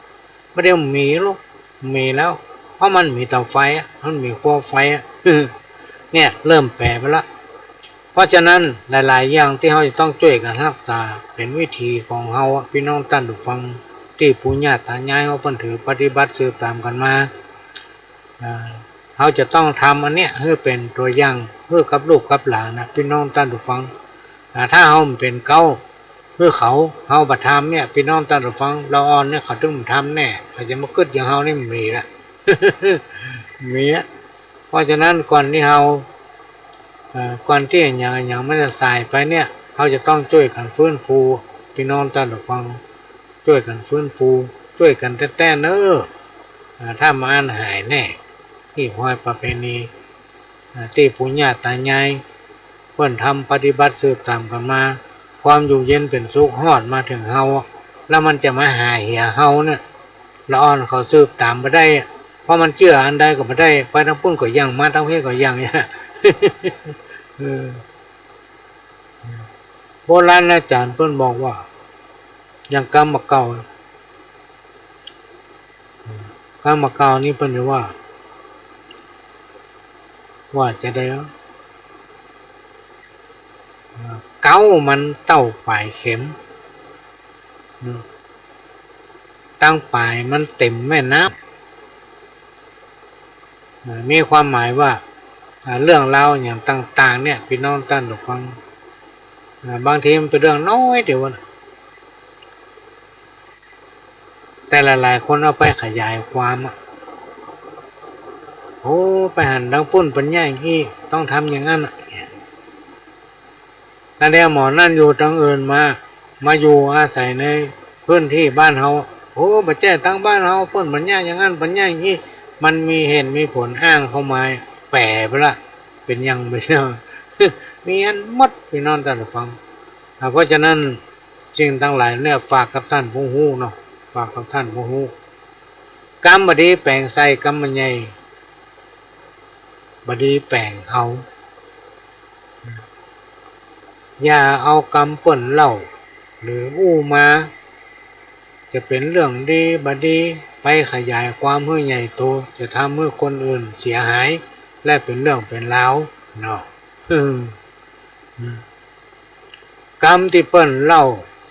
บ่าเดี่ยวมีหรอก มีแล้ว เพราะมันมีเตาไฟอะ มันมีครัวไฟอะ เนี่ยเริ่มแป๋ไปละ เพราะฉะนั้นหลายๆ อย่างตี้เฮาจะต้องจ้วยกั๋นฮักษา เป๋นวิถีของเฮาอะ ปี้น้องต้านผู้ฟัง ตี้ปู่ย่าต๋ายายเฮาเปิ้นถือปฏิบัติสืบต๋ามกั๋นมา อ่า เฮาจะต้องทำอันเนี้ยหื้อเป๋นตั๋วอย่างหื้อกับลูกกับหลานนะ ปี้น้องต้านผู้ฟัง อ่า ถ้าเฮาบ่เป๋นเก๊าหื้อเขา เฮาบ่ทำเนี่ย ปี้น้องต้านผู้ฟัง ละอ่อนเนี่ยเขาตึงบ่ทำแน่ เขาจะมากึ๊ดอย่างเฮานี่บ่มีละ มีอะ เพราะฉะนั้นก่อนตี้เฮา เอ่อ ก่อนตี้อะหยังอะหยังมันจะสายไปเนี่ย เฮาจะต้องจ้วยกั๋นฟื้นฟู ปี้น้องต้านผู้ฟัง จ้วยกั๋นฟื้นฟู จ้วยกั๋นแต๊ๆ เน่อ อ่า ถ้าบ่อั้นหายแน่ หีบหอยประเพณี อ่า ตี้ปู่ย่าต๋ายายเปิ้นทำปฏิบัติสืบต๋ามกั๋นมา ความอยู่เย็นเป๋นสุขฮอดมาเถิงเฮา แล้วมันจะมาหาเหียเฮาเนี่ย ละอ่อนเขาสืบต๋ามบ่ได้ เพราะมันเจื้ออันใดก็บ่ได้ ไปตางปุ้นก็ยั้ง มาตางพี้ก็ยั้งเนี่ย เออ โบราณอาจ๋ารย์เปิ้นบอกว่า อย่างกำบ่าเก่า กำบ่าเก่านี่เปิ้นจะว่า ว่าจาใดอะ เก๊ามันเต้าป๋ายเข็ม ตางป๋ายมันเต็มแม่น้ำ อ่า มีความหมายว่า อ่า เรื่องราวอย่างต่างๆ เนี่ย ปี้น้องต้านผู้ฟัง อ่า บางทีมันเป๋นเรื่องน้อยเดียวนะ แต่หลายๆ คนเอาไปขยายความอะ โอ้ ไปหันตางปุ้นเปิ้นเยียะอย่างอี้ ต้องทำอย่างนั้นอะ แล้วเดี๋ยวหมอนั่นอยู่ตางอื่นมา มาอยู่อาศัยในพื้นที่บ้านเฮา โอ้ บ่แจ้ตางบ้านเฮา เปิ้นเปิ้นเยียะอย่างนั้น เปิ้นเยียะอย่างอี้ มันมีเหตุมีผลอ้างเข้ามา แป๋ไปละ เป๋นอย่างเป๋นอย่าง มีอันหมด ปี้น้องต้านผู้ฟัง อ่า เพราะฉะนั้นสิ่งตังหลายเนี่ยฝากกับต้านผู้ฮู้เนาะ ฝากกับต้านผู้ฮู้ กำบ่ดีแป๋งใส่ กำบ่ใหญ่ บ่ดีแป๋งเอา อย่าเอากำเปิ้นเล่า หรืออู้มา จะเป๋นเรื่องดีบ่ดี ไปขยายความหื้อใหญ่โต จะทำหื้อคนอื่นเสียหาย และเป๋นเรื่องเป๋นราวเนาะ อืม กำตี้เปิ้นเล่า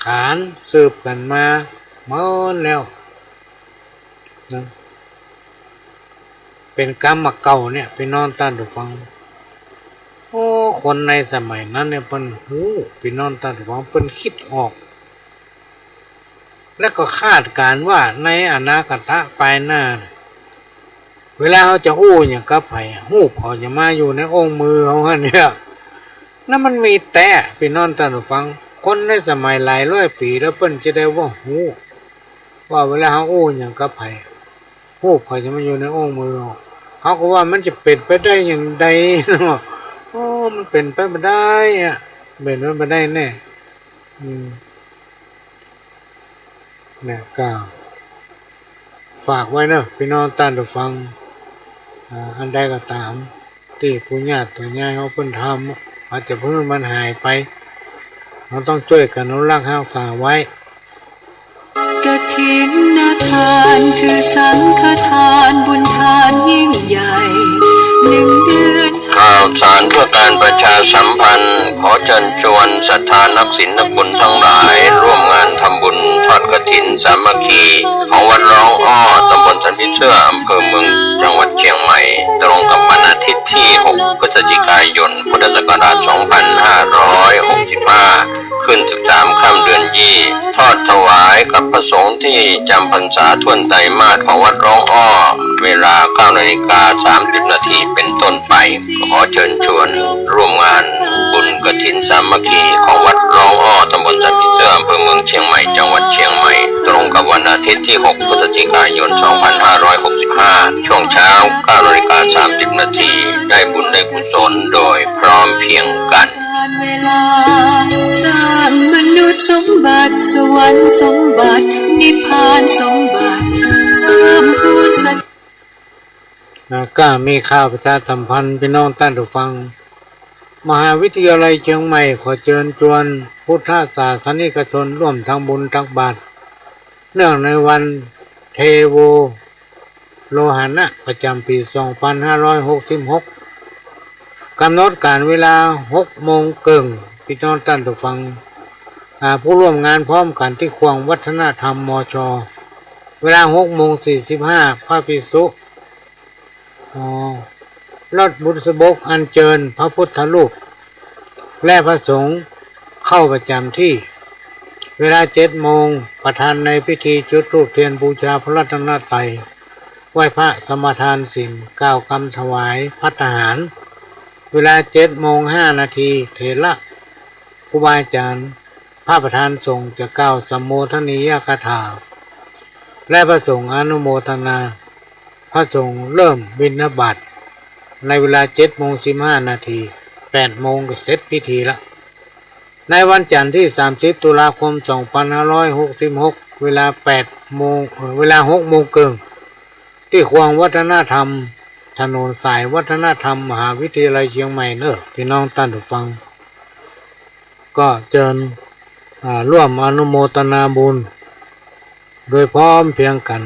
ขานสืบกั๋นมาเมินแล้วนะ เป๋นกำบ่าเก่าเนี่ย ปี้น้องต้านผู้ฟัง โอ้ คนในสมัยนั้นเนี่ยเปิ้นฮู้ ปี้น้องต้านผู้ฟัง เปิ้นกึ๊ดออก แล้วก็คาดการณ์ว่าในอนาคตปายหน้า เวลาเฮาจะอู้หยังกับใผ ฮูปเขาจะมาอยู่ในโอ้งมือเฮาหั้นเนี่ย นั้นมันมีแต๊ ปี้น้องต้านผู้ฟัง คนในสมัยหลายร้อยปี๋แล้วเปิ้นจะได้ว่าฮู้ ว่าเวลาเฮาอู้หยังกับใผ ฮูปเขาจะมาอยู่ในโอ้งมือเฮา เฮาก็ว่ามันจะเป๋นไปได้อย่างใดเนาะ โอ้ มันเป๋นไปบ่ได้อะ เป๋นไปบ่ได้แน่ อืม เนี่ยก็ฝากไว้เนาะ ปี้น้องต้านผู้ฟัง อ่า อันใดก็ต๋าม ตี้ปู่ย่าต๋ายายเฮาเปิ้นทำ อาจจะเปิ้นมันหายไป เฮาต้องจ้วยกั๋นอนุรักษ์ฮักษาไว้ กฐินทานคือสังฆทานบุญทานยิ่งใหญ่ หนึ่งเดือน ข่าวสารเพื่อการประชาสัมพันธ์ ขอเจิญจวนศรัทธานักศีลนักบุญทั้งหลาย ร่วมงานทำบุญทอดกฐินสามัคคี ของวัดร้องอ้อ ตำบลสันผีเสื้อ อำเภอเมือง จังหวัดเชียงใหม่ ตรงกับวันอาทิตย์ที่ หก พฤศจิกายน พุทธศักราช สองพันห้าร้อยหกสิบห้า ขึ้น สิบสาม ค่ำเดือนยี่ ทอดถวายกับพระสงฆ์ที่จำพรรษาถ้วนไตรมาสของวัดร้องอ้อ เวลา เก้านาฬิกาสามสิบนาทีเป็นต้นไป ขอเจิญจวนร่วมงานบุญกฐินสามัคคีของวัดร้องอ้อ ตำบลสันผีเสื้อ อำเภอเมืองเชียงใหม่ จังหวัดเชียงใหม่ ตรงกับวันอาทิตย์ที่ หก พฤศจิกายน สองพันห้าร้อยหกสิบห้า ช่วงเช้า เก้านาฬิกาสามสิบนาที ได้บุญได้กุศลโดยพร้อมเพรียงกัน เวลา สร้างมนุษย์สมบัติ สวรรค์สมบัติ นิพพานสมบัติ เพิ่มพูนสติ อ่า ก็มีข่าวประชาสัมพันธ์ พี่น้องต้านผู้ฟัง มหาวิทยาลัยเชียงใหม่ขอเจิญจวนพุทธศาสนิกชนร่วมทำบุญตักบาตร เนื่องในวันเทโวโรหณะประจำปี๋ สองพันห้าร้อยหกสิบหก ก๋ำหนดก๋านเวลา หกโมงเกิ่ง พี่น้องต้านผู้ฟัง อ่า ผู้ร่วมงานพร้อมกั๋นตี้ขวงวัฒนธรรม มช เวลา หกโมงสี่สิบห้า พระภิกษุ อ๋อ รถบุษบกอัญเจิญพระพุทธรูป และพระสงฆ์เข้าประจำที่ เวลา เจ็ดโมง ประธานในพิธีจุดธูปเทียนบูชาพระรัตนตรัย ไหว้พระสมาทานศีล กล่าวกำถวายภัตตาหาร เวลา เจ็ดโมงห้านาที เถระครูบาอาจารย์ พระประธานสงฆ์จะกล่าวสัมโมทนียกถา และพระสงฆ์อนุโมทนา พระสงฆ์เริ่มบิณฑบาตในเวลา เจ็ดโมงสิบห้านาที แปดโมงก็เสร็จพิธีละ ในวันจันทร์ตี้ สามสิบ ตุลาคม สองพันห้าร้อยหกสิบหก เวลา แปดโมง เอ่อ เวลา หกโมงเกิ่ง ตี้ขวงวัฒนธรรม ถนนสายวัฒนธรรม มหาวิทยาลัยเชียงใหม่เน่อ พี่น้องต้านผู้ฟัง ก็เจิญ อ่า ร่วมอนุโมทนาบุญ โดยพร้อมเพรียงกั๋น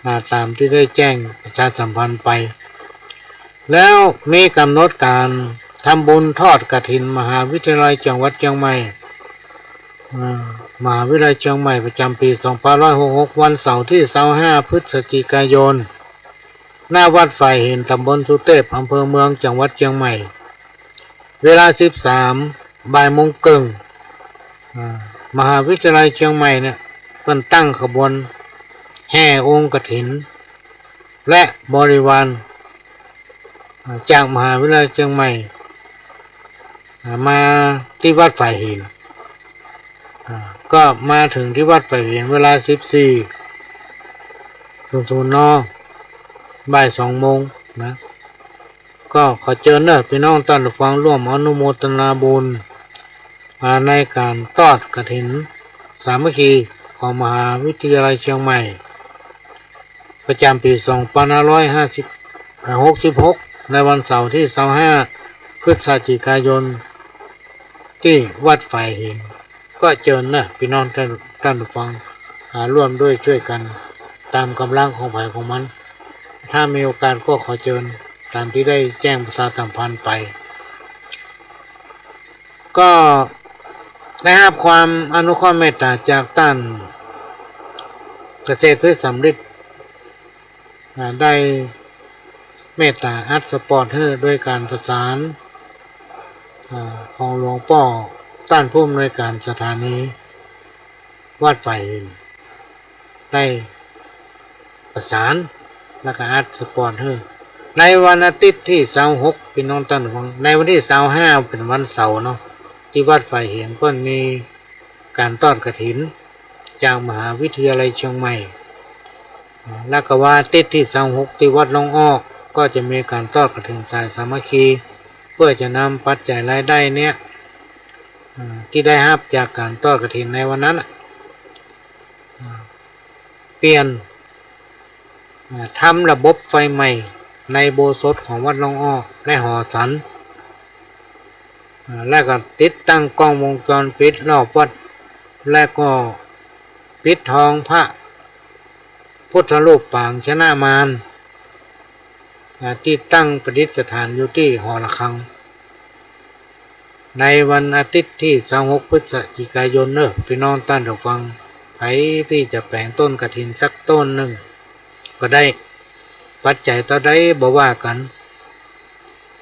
อ่า ต๋ามตี้ได้แจ้งประชาสัมพันธ์ไป แล้วมีก๋ำหนดก๋านทำบุญทอดกฐินมหาวิทยาลัยจังหวัดเชียงใหม่ อ่า มหาวิทยาลัยเชียงใหม่ประจำปี๋ สองพันห้าร้อยหกสิบหก วันเสาร์ตี้ ซาวห้า พฤศจิกายน ณ วัดฝายหิน ตำบลสุเตพ อำเภอเมือง จังหวัดเชียงใหม่ เวลา สิบสาม บ่ายโมงเกิ่ง อ่า มหาวิทยาลัยเชียงใหม่เนี่ย เปิ้นตั้งขบวนแห่องค์กฐิน และบริวาร อ่า จากมหาวิทยาลัยเชียงใหม่ อ่า มาตี้วัดฝายหิน อ่า ก็มาเถิงตี้วัดฝายหินเวลา สิบสี่ศูนย์ศูนย์ น. บ่ายสองโมงนะ ก็ขอเจิญเน่อ พี่น้องต้านผู้ฟัง ร่วมอนุโมทนาบุญ อ่า ในก๋านทอดกฐินสามัคคีของมหาวิทยาลัยเชียงใหม่ ประจำปี๋ สองพันห้าร้อยห้าสิบ เอ่อ หกสิบหก ในวันเสาร์ตี้ ซาวห้า พฤศจิกายน ตี้วัดฝายหิน ก็เจิญเน่อ พี่น้องต้าน ต้านผู้ฟัง อ่า ร่วมด้วยช่วยกั๋น ต๋ามก๋ำลังของใผของมัน ถ้ามีโอกาสก็ขอเจิญ ต๋ามตี้ได้แจ้งประชาสัมพันธ์ไป ก็ได้ฮับความอนุเคราะห์เมตต๋าจากต้านเกษตรพืชสำริด อ่า ได้เมตต๋าอัดสปอตหื้อโดยก๋านประสาน อ่า ของหลวงป้อต้านผู้อำนวยก๋านสถานีวัดฝายหิน ได้ประสาน แล้วก็อัดสปอตหื้อ ในวันอาทิตย์ตี้ ซาวหก พี่น้องต้านผู้ฟัง ในวันตี้ ซาวห้า เป๋นวันเสาร์เนาะ ตี้วัดฝายหินเปิ้นมีก๋านทอดกฐินจากมหาวิทยาลัยเชียงใหม่ แล้วก็วันอาทิตย์ตี้ ซาวหก ตี้วัดร้องอ้อ ก็จะมีก๋านทอดกฐินสายสามัคคี เปื้อจะนำปัจจัยรายได้เนี่ย อ่า ตี้ได้ฮับจากก๋านทอดกฐินในวันนั้นน่ะ อ่า เปลี่ยน อ่า ทำระบบไฟใหม่ ในอุโบสถของวัดหนองอ้อ และหอฉัน อ่า และก็ติดตั้งกล้องวงจรปิดรอบวัด และก็ปิดทองพระพุทธรูปปางชนะมาร อ่า ตี้ตั้งประดิษฐานอยู่ตี้หอระฆัง ในวันอาทิตย์ตี้ซาวหกพฤศจิกายนเน่อ ปี้น้องต้านผู้ฟัง ใผตี้จะแป๋งต้นกฐินสักต้นนึ่งก็ได้ ปัจจัยเต้าใดบ่ว่ากั๋น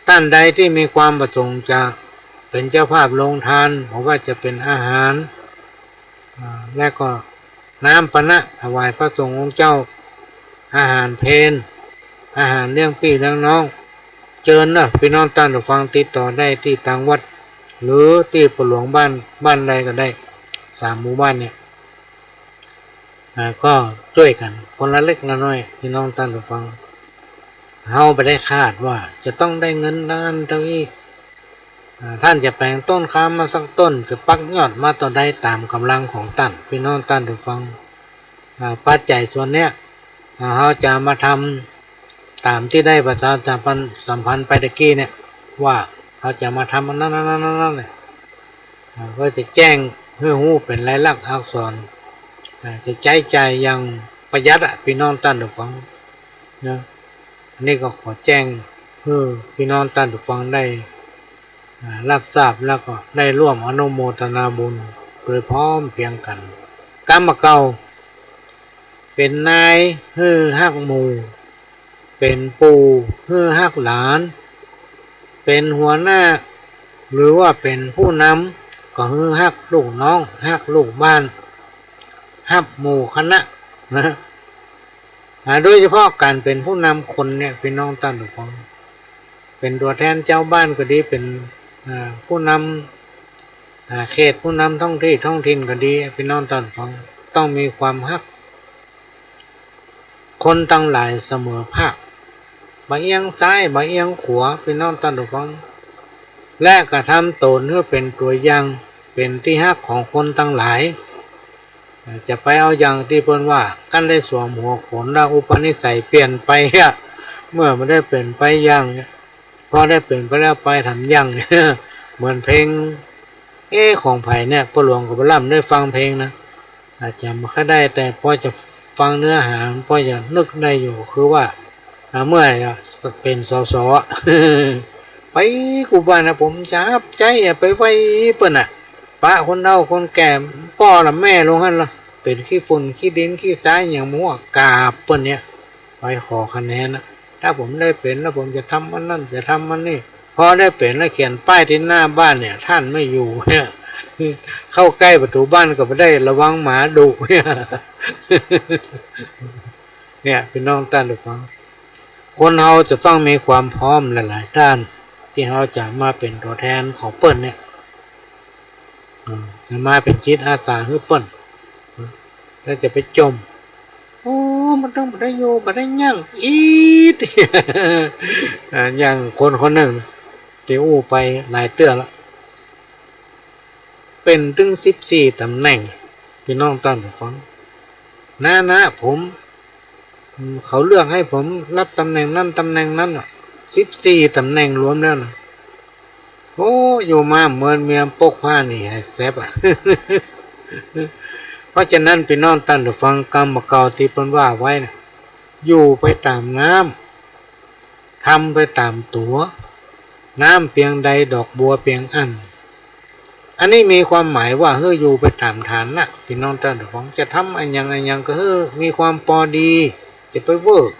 ต้านใดตี้มีความประสงค์จะเป๋นเจ้าภาพโฮงตาน บ่ว่าจะเป๋นอาหาร อ่า และก็น้ำปานะถวายพระสงฆ์องค์เจ้า อาหารเพล อาหารเลี้ยงปี้เลี้ยงน้อง เจิญเน่อ ปี้น้องต้านผู้ฟัง ติดต่อได้ตี้ตางวัด หรือตี้ป้อหลวงบ้าน บ้านใดก็ได้ สามหมู่บ้านเนี่ย อ่า ก็จ้วยกั๋นคนละเล็กละน้อย ปี้น้องต้านผู้ฟัง เฮาบ่ได้คาดว่าจะต้องได้เงินล้านเต้าอี้ อ่า ต้านจะแป๋งต้นข้ามมาสักต้น จะปักยอดมาเต้าใดต๋ามก๋ำลังของต้าน ปี้น้องต้านผู้ฟัง อ่า ปัจจัยส่วนเนี้ย อ่า เฮาจะมาทำต๋ามตี้ได้ประชาสัมพันธ์ สัมพันธ์ไปตะกี้เนี่ย ว่าเฮาจะมาทำอันนั้น อันนั้น อันนั้นเนี่ย อ่า ก็จะแจ้งหื้อฮู้เป๋นลายลักษณ์อักษร อ่า จะใจ๊จ่ายอย่างประหยัดอะ ปี้น้องต้านผู้ฟังเนาะ อันนี้ก็ขอแจ้งหื้อปี้น้องต้านผู้ฟังได้ อ่า รับทราบ แล้วก็ได้ร่วมอนุโมทนาบุญโดยพร้อมเพรียงกั๋น กำบ่าเก่า เป๋นนายหื้อฮักหมู่ เป๋นปู่หื้อฮักหลาน เป๋นหัวหน้า หรือว่าเป๋นผู้นำ ก็หื้อฮักลูกน้อง ฮักลูกบ้าน ฮักหมู่คณะนะ อ่า โดยเฉพาะก๋านเป๋นผู้นำคนเนี่ย ปี้น้องต้านผู้ฟัง เป๋นตั๋วแทนจาวบ้านก็ดี เป๋น อ่า ผู้นำ อ่า เขต ผู้นำท้องตี้ท้องถิ่นก็ดี ปี้น้องต้านผู้ฟัง ต้องมีความฮักคนตังหลายเสมอภาค บ่เอียงซ้าย บ่เอียงขวา ปี้น้องต้านผู้ฟัง และกระทำต๋นหื้อเป๋นตั๋วอย่าง เป๋นตี้ฮักของคนตังหลาย จะไปเอาอย่างตี้เปิ้นว่า คันได้สวมหัวโขนแล้วอุปนิสัยเปลี่ยนไปอะ เมื่อบ่ได้เป๋นไปอย่างเนี่ย พอได้เป๋นไปแล้วไปถามอย่างเนี่ย เหมือนเพลง เอ๊ะ ของใผเนี่ย ป้อหลวงก็บ่ล้ำได้ฟังเพลงนะ อาจจะบ่ค่อยได้ แต่พอจะฟังเนื้อหา พอจะนึกได้อยู่ คือว่า อ่า เมื่อเป๋น สส อะ ไปกู้บ้านนะ ผมจะฮับใจ๊อะ ไปไหว้เปิ้นน่ะ ปะคนเฒ่าคนแก่ ป้อละแม่ลงหั้นละ เป๋นขี้ฝุ่นขี้ดินขี้ทรายหยังบ่ฮู้ กราบเปิ้นเนี่ย ไปขอคะแนนน่ะ ถ้าผมได้เป๋นแล้วผมจะทำอันนั้น จะทำอันนี้ พอได้เป๋นแล้วเขียนป้ายตี้หน้าบ้านเนี่ย ท่านไม่อยู่เนี่ย เข้าใก้ประตู๋บ้านก็บ่ได้ ระวังหมาดุเนี่ย เนี่ย ปี้น้องต้านผู้ฟัง คนเฮาจะต้องมีความพร้อมหลายๆ ด้าน ตี้เฮาจะมาเป๋นตั๋วแทนของเปิ้นเนี่ย อืม จะมาเป๋นจิตอาสาหื้อเปิ้น แล้วจะไปจ่ม โอ้ มันต้องบ่ได้อยู่ บ่ได้หยัง อีด อ่า อย่างคนคนนึ่ง ตี้อู้ไปหลายเตื้อละ เป๋นตึงสิบสี่ต๋ำแหน่ง ปี้น้องต้านผู้ฟัง นะ นะ ผม อืม เขาเลือกหื้อผมฮับต๋ำแหน่งนั้นต๋ำแหน่งนั้นน่ะ สิบสี่ต๋ำแหน่งรวมแล้วนะ โอ้ อยู่มาเหมือนเมียปกผ้าหนีหายแซบอะ เพราะฉะนั้นปี้น้องต้านผู้ฟัง กำบ่าเก่าตี้เปิ้นว่าไว้น่ะ อยู่ไปต๋ามน้ำ ทำไปต๋ามตั๋ว น้ำเปียงใดดอกบัวเปียงอั้น อันนี้มีความหมายว่าหื้ออยู่ไปต๋ามฐานะ ปี้น้องต้านผู้ฟัง จะทำอะหยังอะหยังก็หื้อมีความปอดี จะไปเว่อร์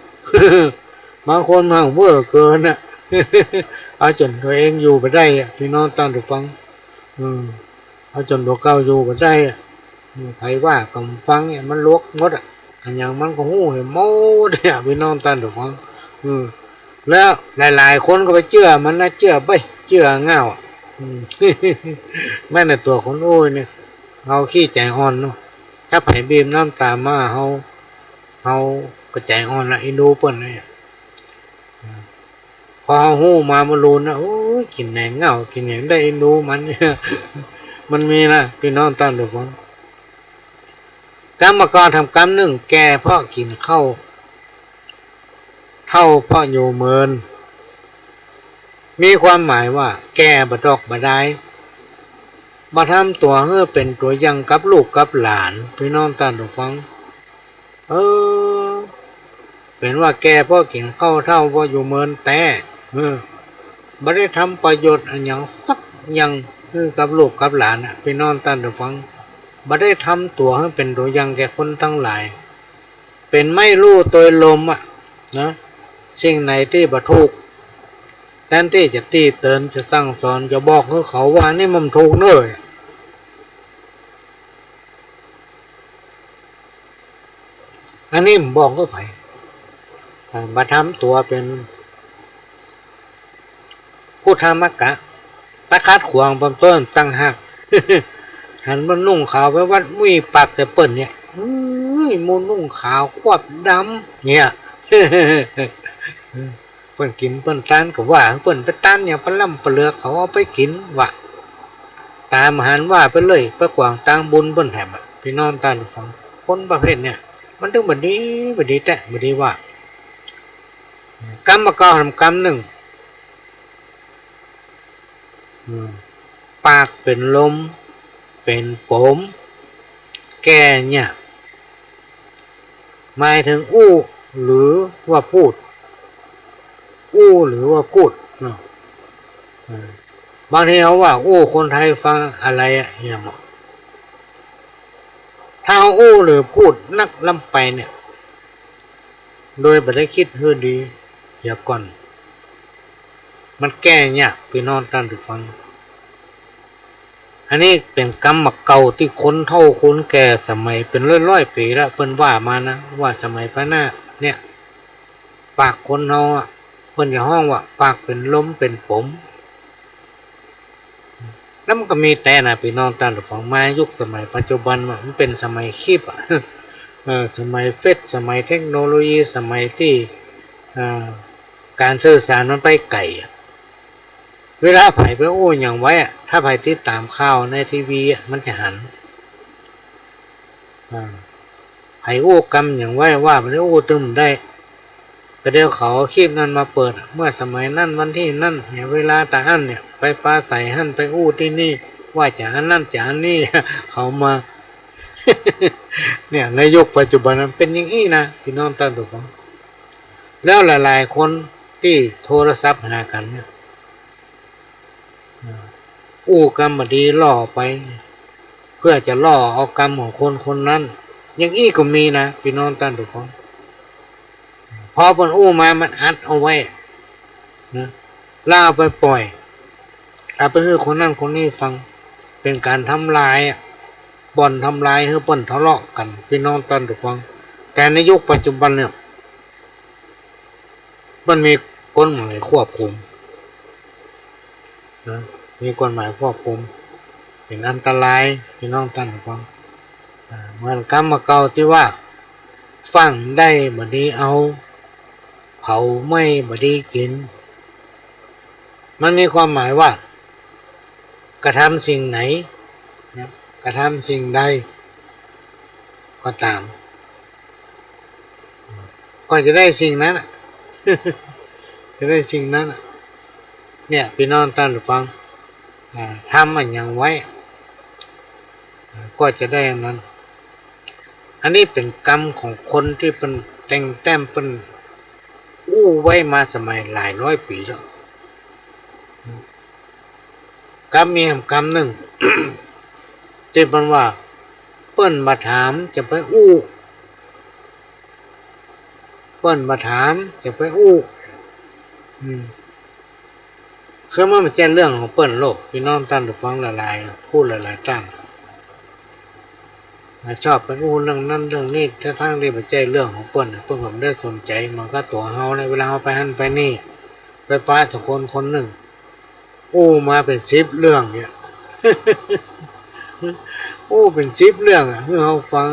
บางคนมันเว่อร์เกินน่ะ เอาจ๋นตั๋วเองอยู่บ่ได้อะ ปี้น้องต้านผู้ฟัง อืม เอาจ๋นตั๋วเก่าอยู่บ่ได้อะ อืม ใผว่าก็บ่ฟังเนี่ย มันหลวกหมดอะ อะหยังมันก็ฮู้หื้อหมดเนี่ย ปี้น้องต้านผู้ฟัง อืม แล้วหลายๆ คนก็ไปเจื้อมันนะ เจื้อไป เจื้อง่าวอะ อืม แม่นแต่ตั๋วคนอู้นี่ เฮาขี้ใจ๋อ่อนเนาะ ถ้าใผบีบน้ำต๋ามมา เฮา เฮาก็ใจ๋อ่อนละ เอ็นดูเปิ้นเนี่ย พอเฮาฮู้มาบ่ลูนนะ โอ้ย กิ๋นแหนงง่าว กิ๋นหยังได้เอ็นดูมันเนี่ย มันมีนะ ปี้น้องต้านผู้ฟัง กำบ่าเก่าทำกำนึ่งแก่ เพราะกิ๋นข้าว เฒ่าเพราะอยู่เมิน มีความหมายว่าแก่บ่ดอกบ่ดาย บ่ทำตั๋วหื้อเป๋นตั๋วอย่างกับลูกกับหลาน ปี้น้องต้านผู้ฟัง เออ เป๋นว่าแก่เพราะกิ๋นข้าว เฒ่าเพราะอยู่เมินแต๊ เออ บ่ได้ทำประโยชน์อะหยังสักอย่างหื้อกับลูกกับหลานอะ ปี้น้องต้านผู้ฟัง บ่ได้ทำตั๋วหื้อเป๋นตั๋วอย่างแก่คนตังหลาย เป๋นไม้ลู่ตวยลมอะ นะ สิ่งไหนตี้บ่ถูก แตนตี้จะตี้เติ๋น จะสั่งสอน จะบอกหื้อเขาว่านี่มันบ่ถูกเน่อ อันนี้บ่บอกหื้อใผ เอ่อ บ่ทำตั๋วเป๋น พุทธมกะ ไปขัดขวางเปิ้นต้นต่างหาก หันเปิ้นนุ่งขาวไปวัด มุ้ยปากใส่เปิ้นเนี่ย เฮ้ย หมู่นุ่งขาวควบดำ เนี่ย เปิ้นกิ๋นเปิ้นตานก็ว่า เปิ้นไปตานอย่างปะล่ำปะเหลือ เขาเอาไปกิ๋นว่า ต๋ามหันว่าไปเลย ไปขวางตางบุญเปิ้นแถมอะ ปี้น้องต้านผู้ฟัง คนประเภทเนี่ย มันตึงบ่ดี บ่ดีแต๊ บ่ดีว่า กำบ่าเก่าหำกำนึ่ง อืม ปากเป๋นลม เป๋นป๋ม แก้ยาก หมายเถิงอู้หรือว่าพูด อู้หรือว่าพูดเนาะ อืม บางทีเฮาว่าอู้คนไทยฟังอะไรอะ อย่างเนาะ ถ้าอู้หรือพูดนักล้ำไปเนี่ย โดยบ่ได้กึ๊ดหื้อดีเหียก่อน มันแก้ยาก ปี้น้องต้านผู้ฟัง อันนี้เป๋นกำบ่าเก่าตี้คนเฒ่าคนแก่สมัยเป๋นร้อยๆ ปี๋แล้ว เปิ้นว่ามานะ ว่าสมัยพระนาคเนี่ย ปากคนเฮาอะ เปิ้นจะฮ้องว่าปากเป๋นลมเป๋นป๋ม แล้วมันก็มีแต๊นะ ปี้น้องต้านผู้ฟัง มายุคสมัยปัจจุบันว่ามันเป๋นสมัยคลิปอะ เออ สมัยเฟซ สมัยเทคโนโลยี สมัยตี้ เอ่อ ก๋านสื่อสารมันไปไก๋อะ เวลาใผไปอู้หยังไว้อะ ถ้าใผติดต๋ามข่าวในทีวีอะ มันจะหัน อ่า ใผอู้กำหยังไว้ ว่าบ่ได้อู้ตึงได้ ก็เดี๋ยวเขาเอาคลิปนั้นมาเปิด เมื่อสมัยนั้นวันตี้นั้นเนี่ย เวลาต๋าอั้นเนี่ย ไปปราศรัยหั้น ไปอู้ตี้นี่ ว่าจะอันนั้นจะอันนี้ เขามา เนี่ย ในยุคปัจจุบันมันเป๋นอย่างอี้นะ ปี้น้องต้านผู้ฟัง แล้วหลายๆ คนตี้โทรศัพท์หากั๋นเนี่ย อู้กำบ่ดีล่อไป เพื่อจะล่อเอากำของคนคนนั้น อย่างอี้ก็มีนะ ปี้น้องต้านผู้ฟัง พอเปิ้นอู้มามันอัดเอาไว้นะ แล้วเอาไปป่อย เอาไปหื้อคนนั้นคนนี้ฟัง เป๋นก๋านทำลายอะ บ่อนทำลายหื้อเปิ้นทะเลาะกั๋น ปี้น้องต้านผู้ฟัง แต่ในยุคปัจจุบันเนี่ย มันมีกฎหมายควบคุมนะ มีกฎหมายควบคุม เป๋นอันตราย ปี้น้องต้านผู้ฟัง อ่า เหมือนกำบ่าเก่าตี้ว่า ฟั่งได้บ่ดีเอา เผาไหม้บ่ดีกิ๋น มันมีความหมายว่า กระทำสิ่งไหนนะ กระทำสิ่งใดก็ต๋าม ก็จะได้สิ่งนั้นอะ จะได้สิ่งนั้นอะ เนี่ย ปี้น้องต้านผู้ฟัง อ่า ทำอะหยังไว้ อ่า ก็จะได้อันนั้น อันนี้เป๋นกำของคนตี้เปิ้นแต่งแต้ม เปิ้นอู้ไว้มาสมัยหลายร้อยปี๋แล้ว กำมีหำกำนึ่ง ตี้เปิ้นว่า เปิ้นบ่ถามจะไปอู้ เปิ้นบ่ถามจะไปอู้ อืม คือมันบ่ใจ้เรื่องของเปิ้นโลก ปี้น้องต้านผู้ฟังหลายๆ ผู้หลายๆ ต้าน อ่า ชอบไปอู้เรื่องนั้นเรื่องนี้ ทั้งๆ ตี้บ่ใจ้เรื่องของเปิ้น เปิ้นก็บ่ได้สนใจ๋ เหมือนกับตั๋วเฮาเนี่ย เวลาเฮาไปหั้นไปนี่ ไปปะตังคนคนนึ่ง อู้มาเป๋นสิบเรื่องเนี่ย อู้เป๋นสิบเรื่องอะ หื้อเฮาฟัง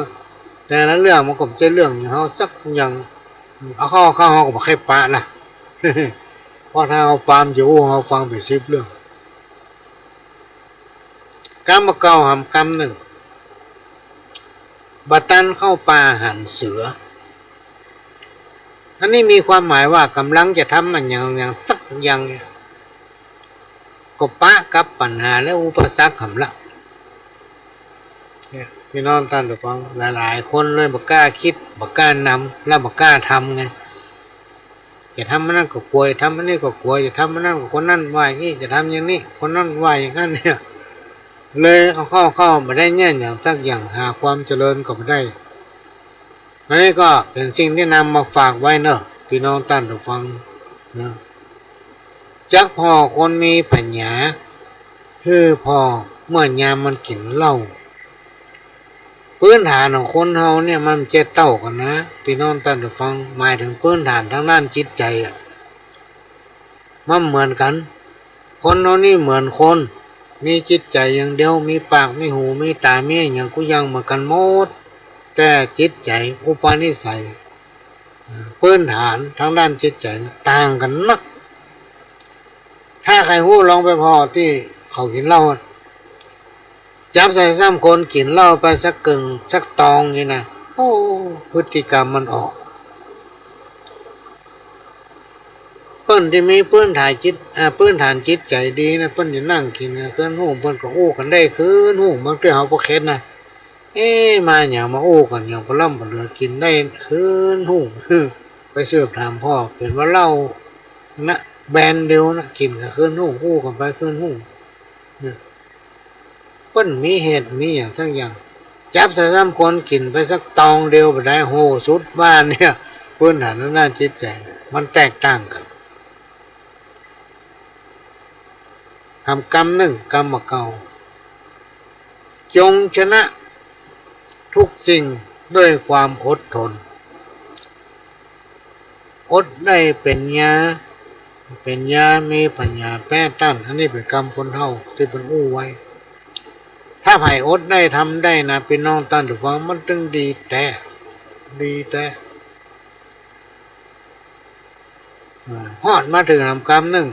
แต่ละเรื่องมันก็บ่ใจ้เรื่องหยังเฮาสักอย่าง เอาเข้า เข้าเฮาก็บ่ใค่ปะนะ เพราะถ้าเฮาปะมันจะอู้เฮาฟังเป๋นสิบเรื่อง กำบ่าเก่าหำกำนึ่ง บ่ตันเข้าป่าหันเสือ อันนี้มีความหมายว่าก๋ำลังจะทำมันอย่าง อย่างสักอย่าง ก็ปะกับปัญหาและอุปสรรคหั้นละ เนี่ย พี่น้องต้านผู้ฟัง หลายๆ คนเลยบ่กล้าคิด บ่กล้านำ และบ่กล้าทำไง จะทำอันนั้นก็กั๋ว จะทำอันนี้ก็กั๋ว จะทำอันนั้นก็คนนั้นว่าอย่างนี้ จะทำอย่างนี้ คนนั้นว่าอย่างนั้นเนี่ย เลยเอาเข้า เข้าบ่ได้เยียะอย่างสักอย่าง หาความเจริญก็บ่ได้ อันนี้ก็เป๋นสิ่งตี้นำมาฝากไว้เนาะ พี่น้องต้านผู้ฟังเนาะ จักผ่อคนมีปัญญา หื้อผ่อเมื่อยามมันกิ๋นเหล้า พื้นฐานของคนเฮาเนี่ยมันบ่ใจ้เต้ากั๋นนะ พี่น้องต้านผู้ฟัง หมายเถิงพื้นฐานตางด้านจิตใจ๋อะ มันบ่เหมือนกั๋น คนเฮานี่เหมือนคน มีจิตใจ๋อย่างเดียว มีปาก มีหู มีต๋า มีอะหยังกู้อย่างเหมือนกั๋นหมด แต่จิตใจ๋ อุปนิสัย พื้นฐานตางด้านจิตใจ๋ต่างกั๋นนัก ถ้าใผฮู้ลองไปผ่อตี้เขากิ๋นเหล้า จับใส่ซ้ำคนกิ๋นเหล้าไปสักเกิ่งสักตองนี่นะ โอ้ พฤติกรรมมันออก เปิ้นตี้มีพื้นฐานจิต อ่า พื้นฐานจิตใจ๋ดีนะ เปิ้นจะนั่งกิ๋นกั๋นคืนฮู้ เปิ้นก็อู้กั๋นได้คืนฮู้ บางเตื้อเฮาบ่เข็ดนะ เอ๊ะ มาหยังมาอู้กั๋นอย่างปะล่ำปะเหลือ กิ๋นได้คืนฮู้ ไปสืบถามผ่อ เป๋นว่าเหล้านะ แบรนด์เดียวนะ กิ๋นกั๋นคืนฮู้ อู้กั๋นไปคืนฮู้ เนี่ย เปิ้นมีเหตุมีหยังสักอย่าง จับใส่ซ้ำคนกิ๋นไปสักตองเดียวบ่ได้ โห สุดว่าเนี่ย พื้นฐานตางด้านจิตใจ๋มันแตกต่างกั๋น หำกำนึ่ง กำบ่าเก่า จงชนะทุกสิ่งด้วยความอดทน อดได้เป๋นยา เป๋นยา มีปัญญาแป๊ต้าน อันนี้เป๋นกำคนเฒ่าตี้เปิ้นอู้ไว้ ถ้าใผอดได้ทำได้นะ พี่น้องต้านผู้ฟัง มันตึงดีแต๊ ดีแต๊ อ่า ฮอดมาเถิงหำกำนึ่ง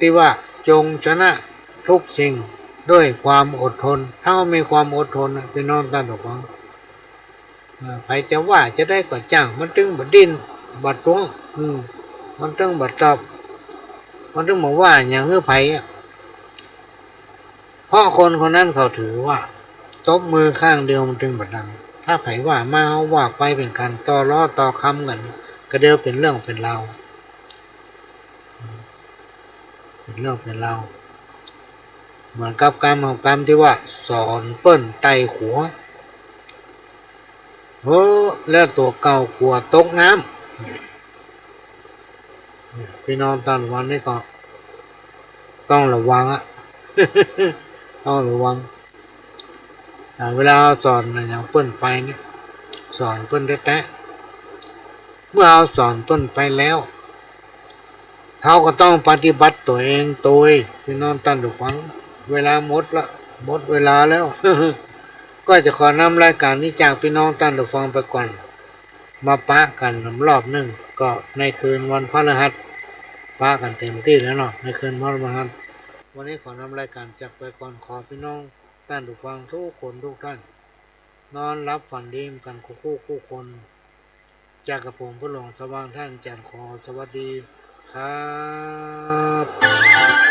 ตี้ว่า จงชนะทุกสิ่งด้วยความอดทน ถ้าเฮามีความอดทนนะ พี่น้องต้านผู้ฟัง อ่า ใผจะว่าจะใดก็จ้าง มันตึงบ่ดิ้นบ่ต๊วง อืม มันตึงบ่ตอบ มันตึงบ่ว่าหยังหื้อใผอะ เพราะคนคนนั้นเขาถือว่า ตบมือข้างเดียวมันตึงบ่ดัง ถ้าใผว่ามา เฮาว่าไป เป๋นก๋านต่อล้อต่อคำกั๋น ก็เดี๋ยวเป๋นเรื่องเป๋นราว เป๋นเรื่องเป๋นราว เหมือนกับกำหำกำตี้ว่า สอนเปิ้นไต่ขัว เฮ้อ แล้วตั๋วเก่ากั๋วตกน้ำ เนี่ย พี่น้องต้านวันนี้ก็ต้องระวังอะ ต้องระวัง อ่า เวลาเฮาสอนอะหยังเปิ้นไปเนี่ย สอนเปิ้นแต๊ๆ เมื่อเฮาสอนเปิ้นไปแล้ว เฮาก็ต้องปฏิบัติตั๋วเองตวย พี่น้องต้านผู้ฟัง เวลาหมดละ หมดเวลาแล้ว ก็จะขอนำรายก๋านนี้จากพี่น้องต้านผู้ฟังไปก่อน มาปะกั๋นรอบนึ่ง ก็ในคืนวันพฤหัส ปะกั๋นเต๋มตี้แล้วเนาะ ในคืนวันพฤหัส วันนี้ขอนำรายก๋านจากไปก่อน ขอพี่น้องต้านผู้ฟังกู้คนกู้ต้าน นอนหลับฝันดีกั๋นกู้คู่กู้คน จากกระผมพ่อหลวงสว่าง ท่านอาจารย์ ขอสวัสดีครับ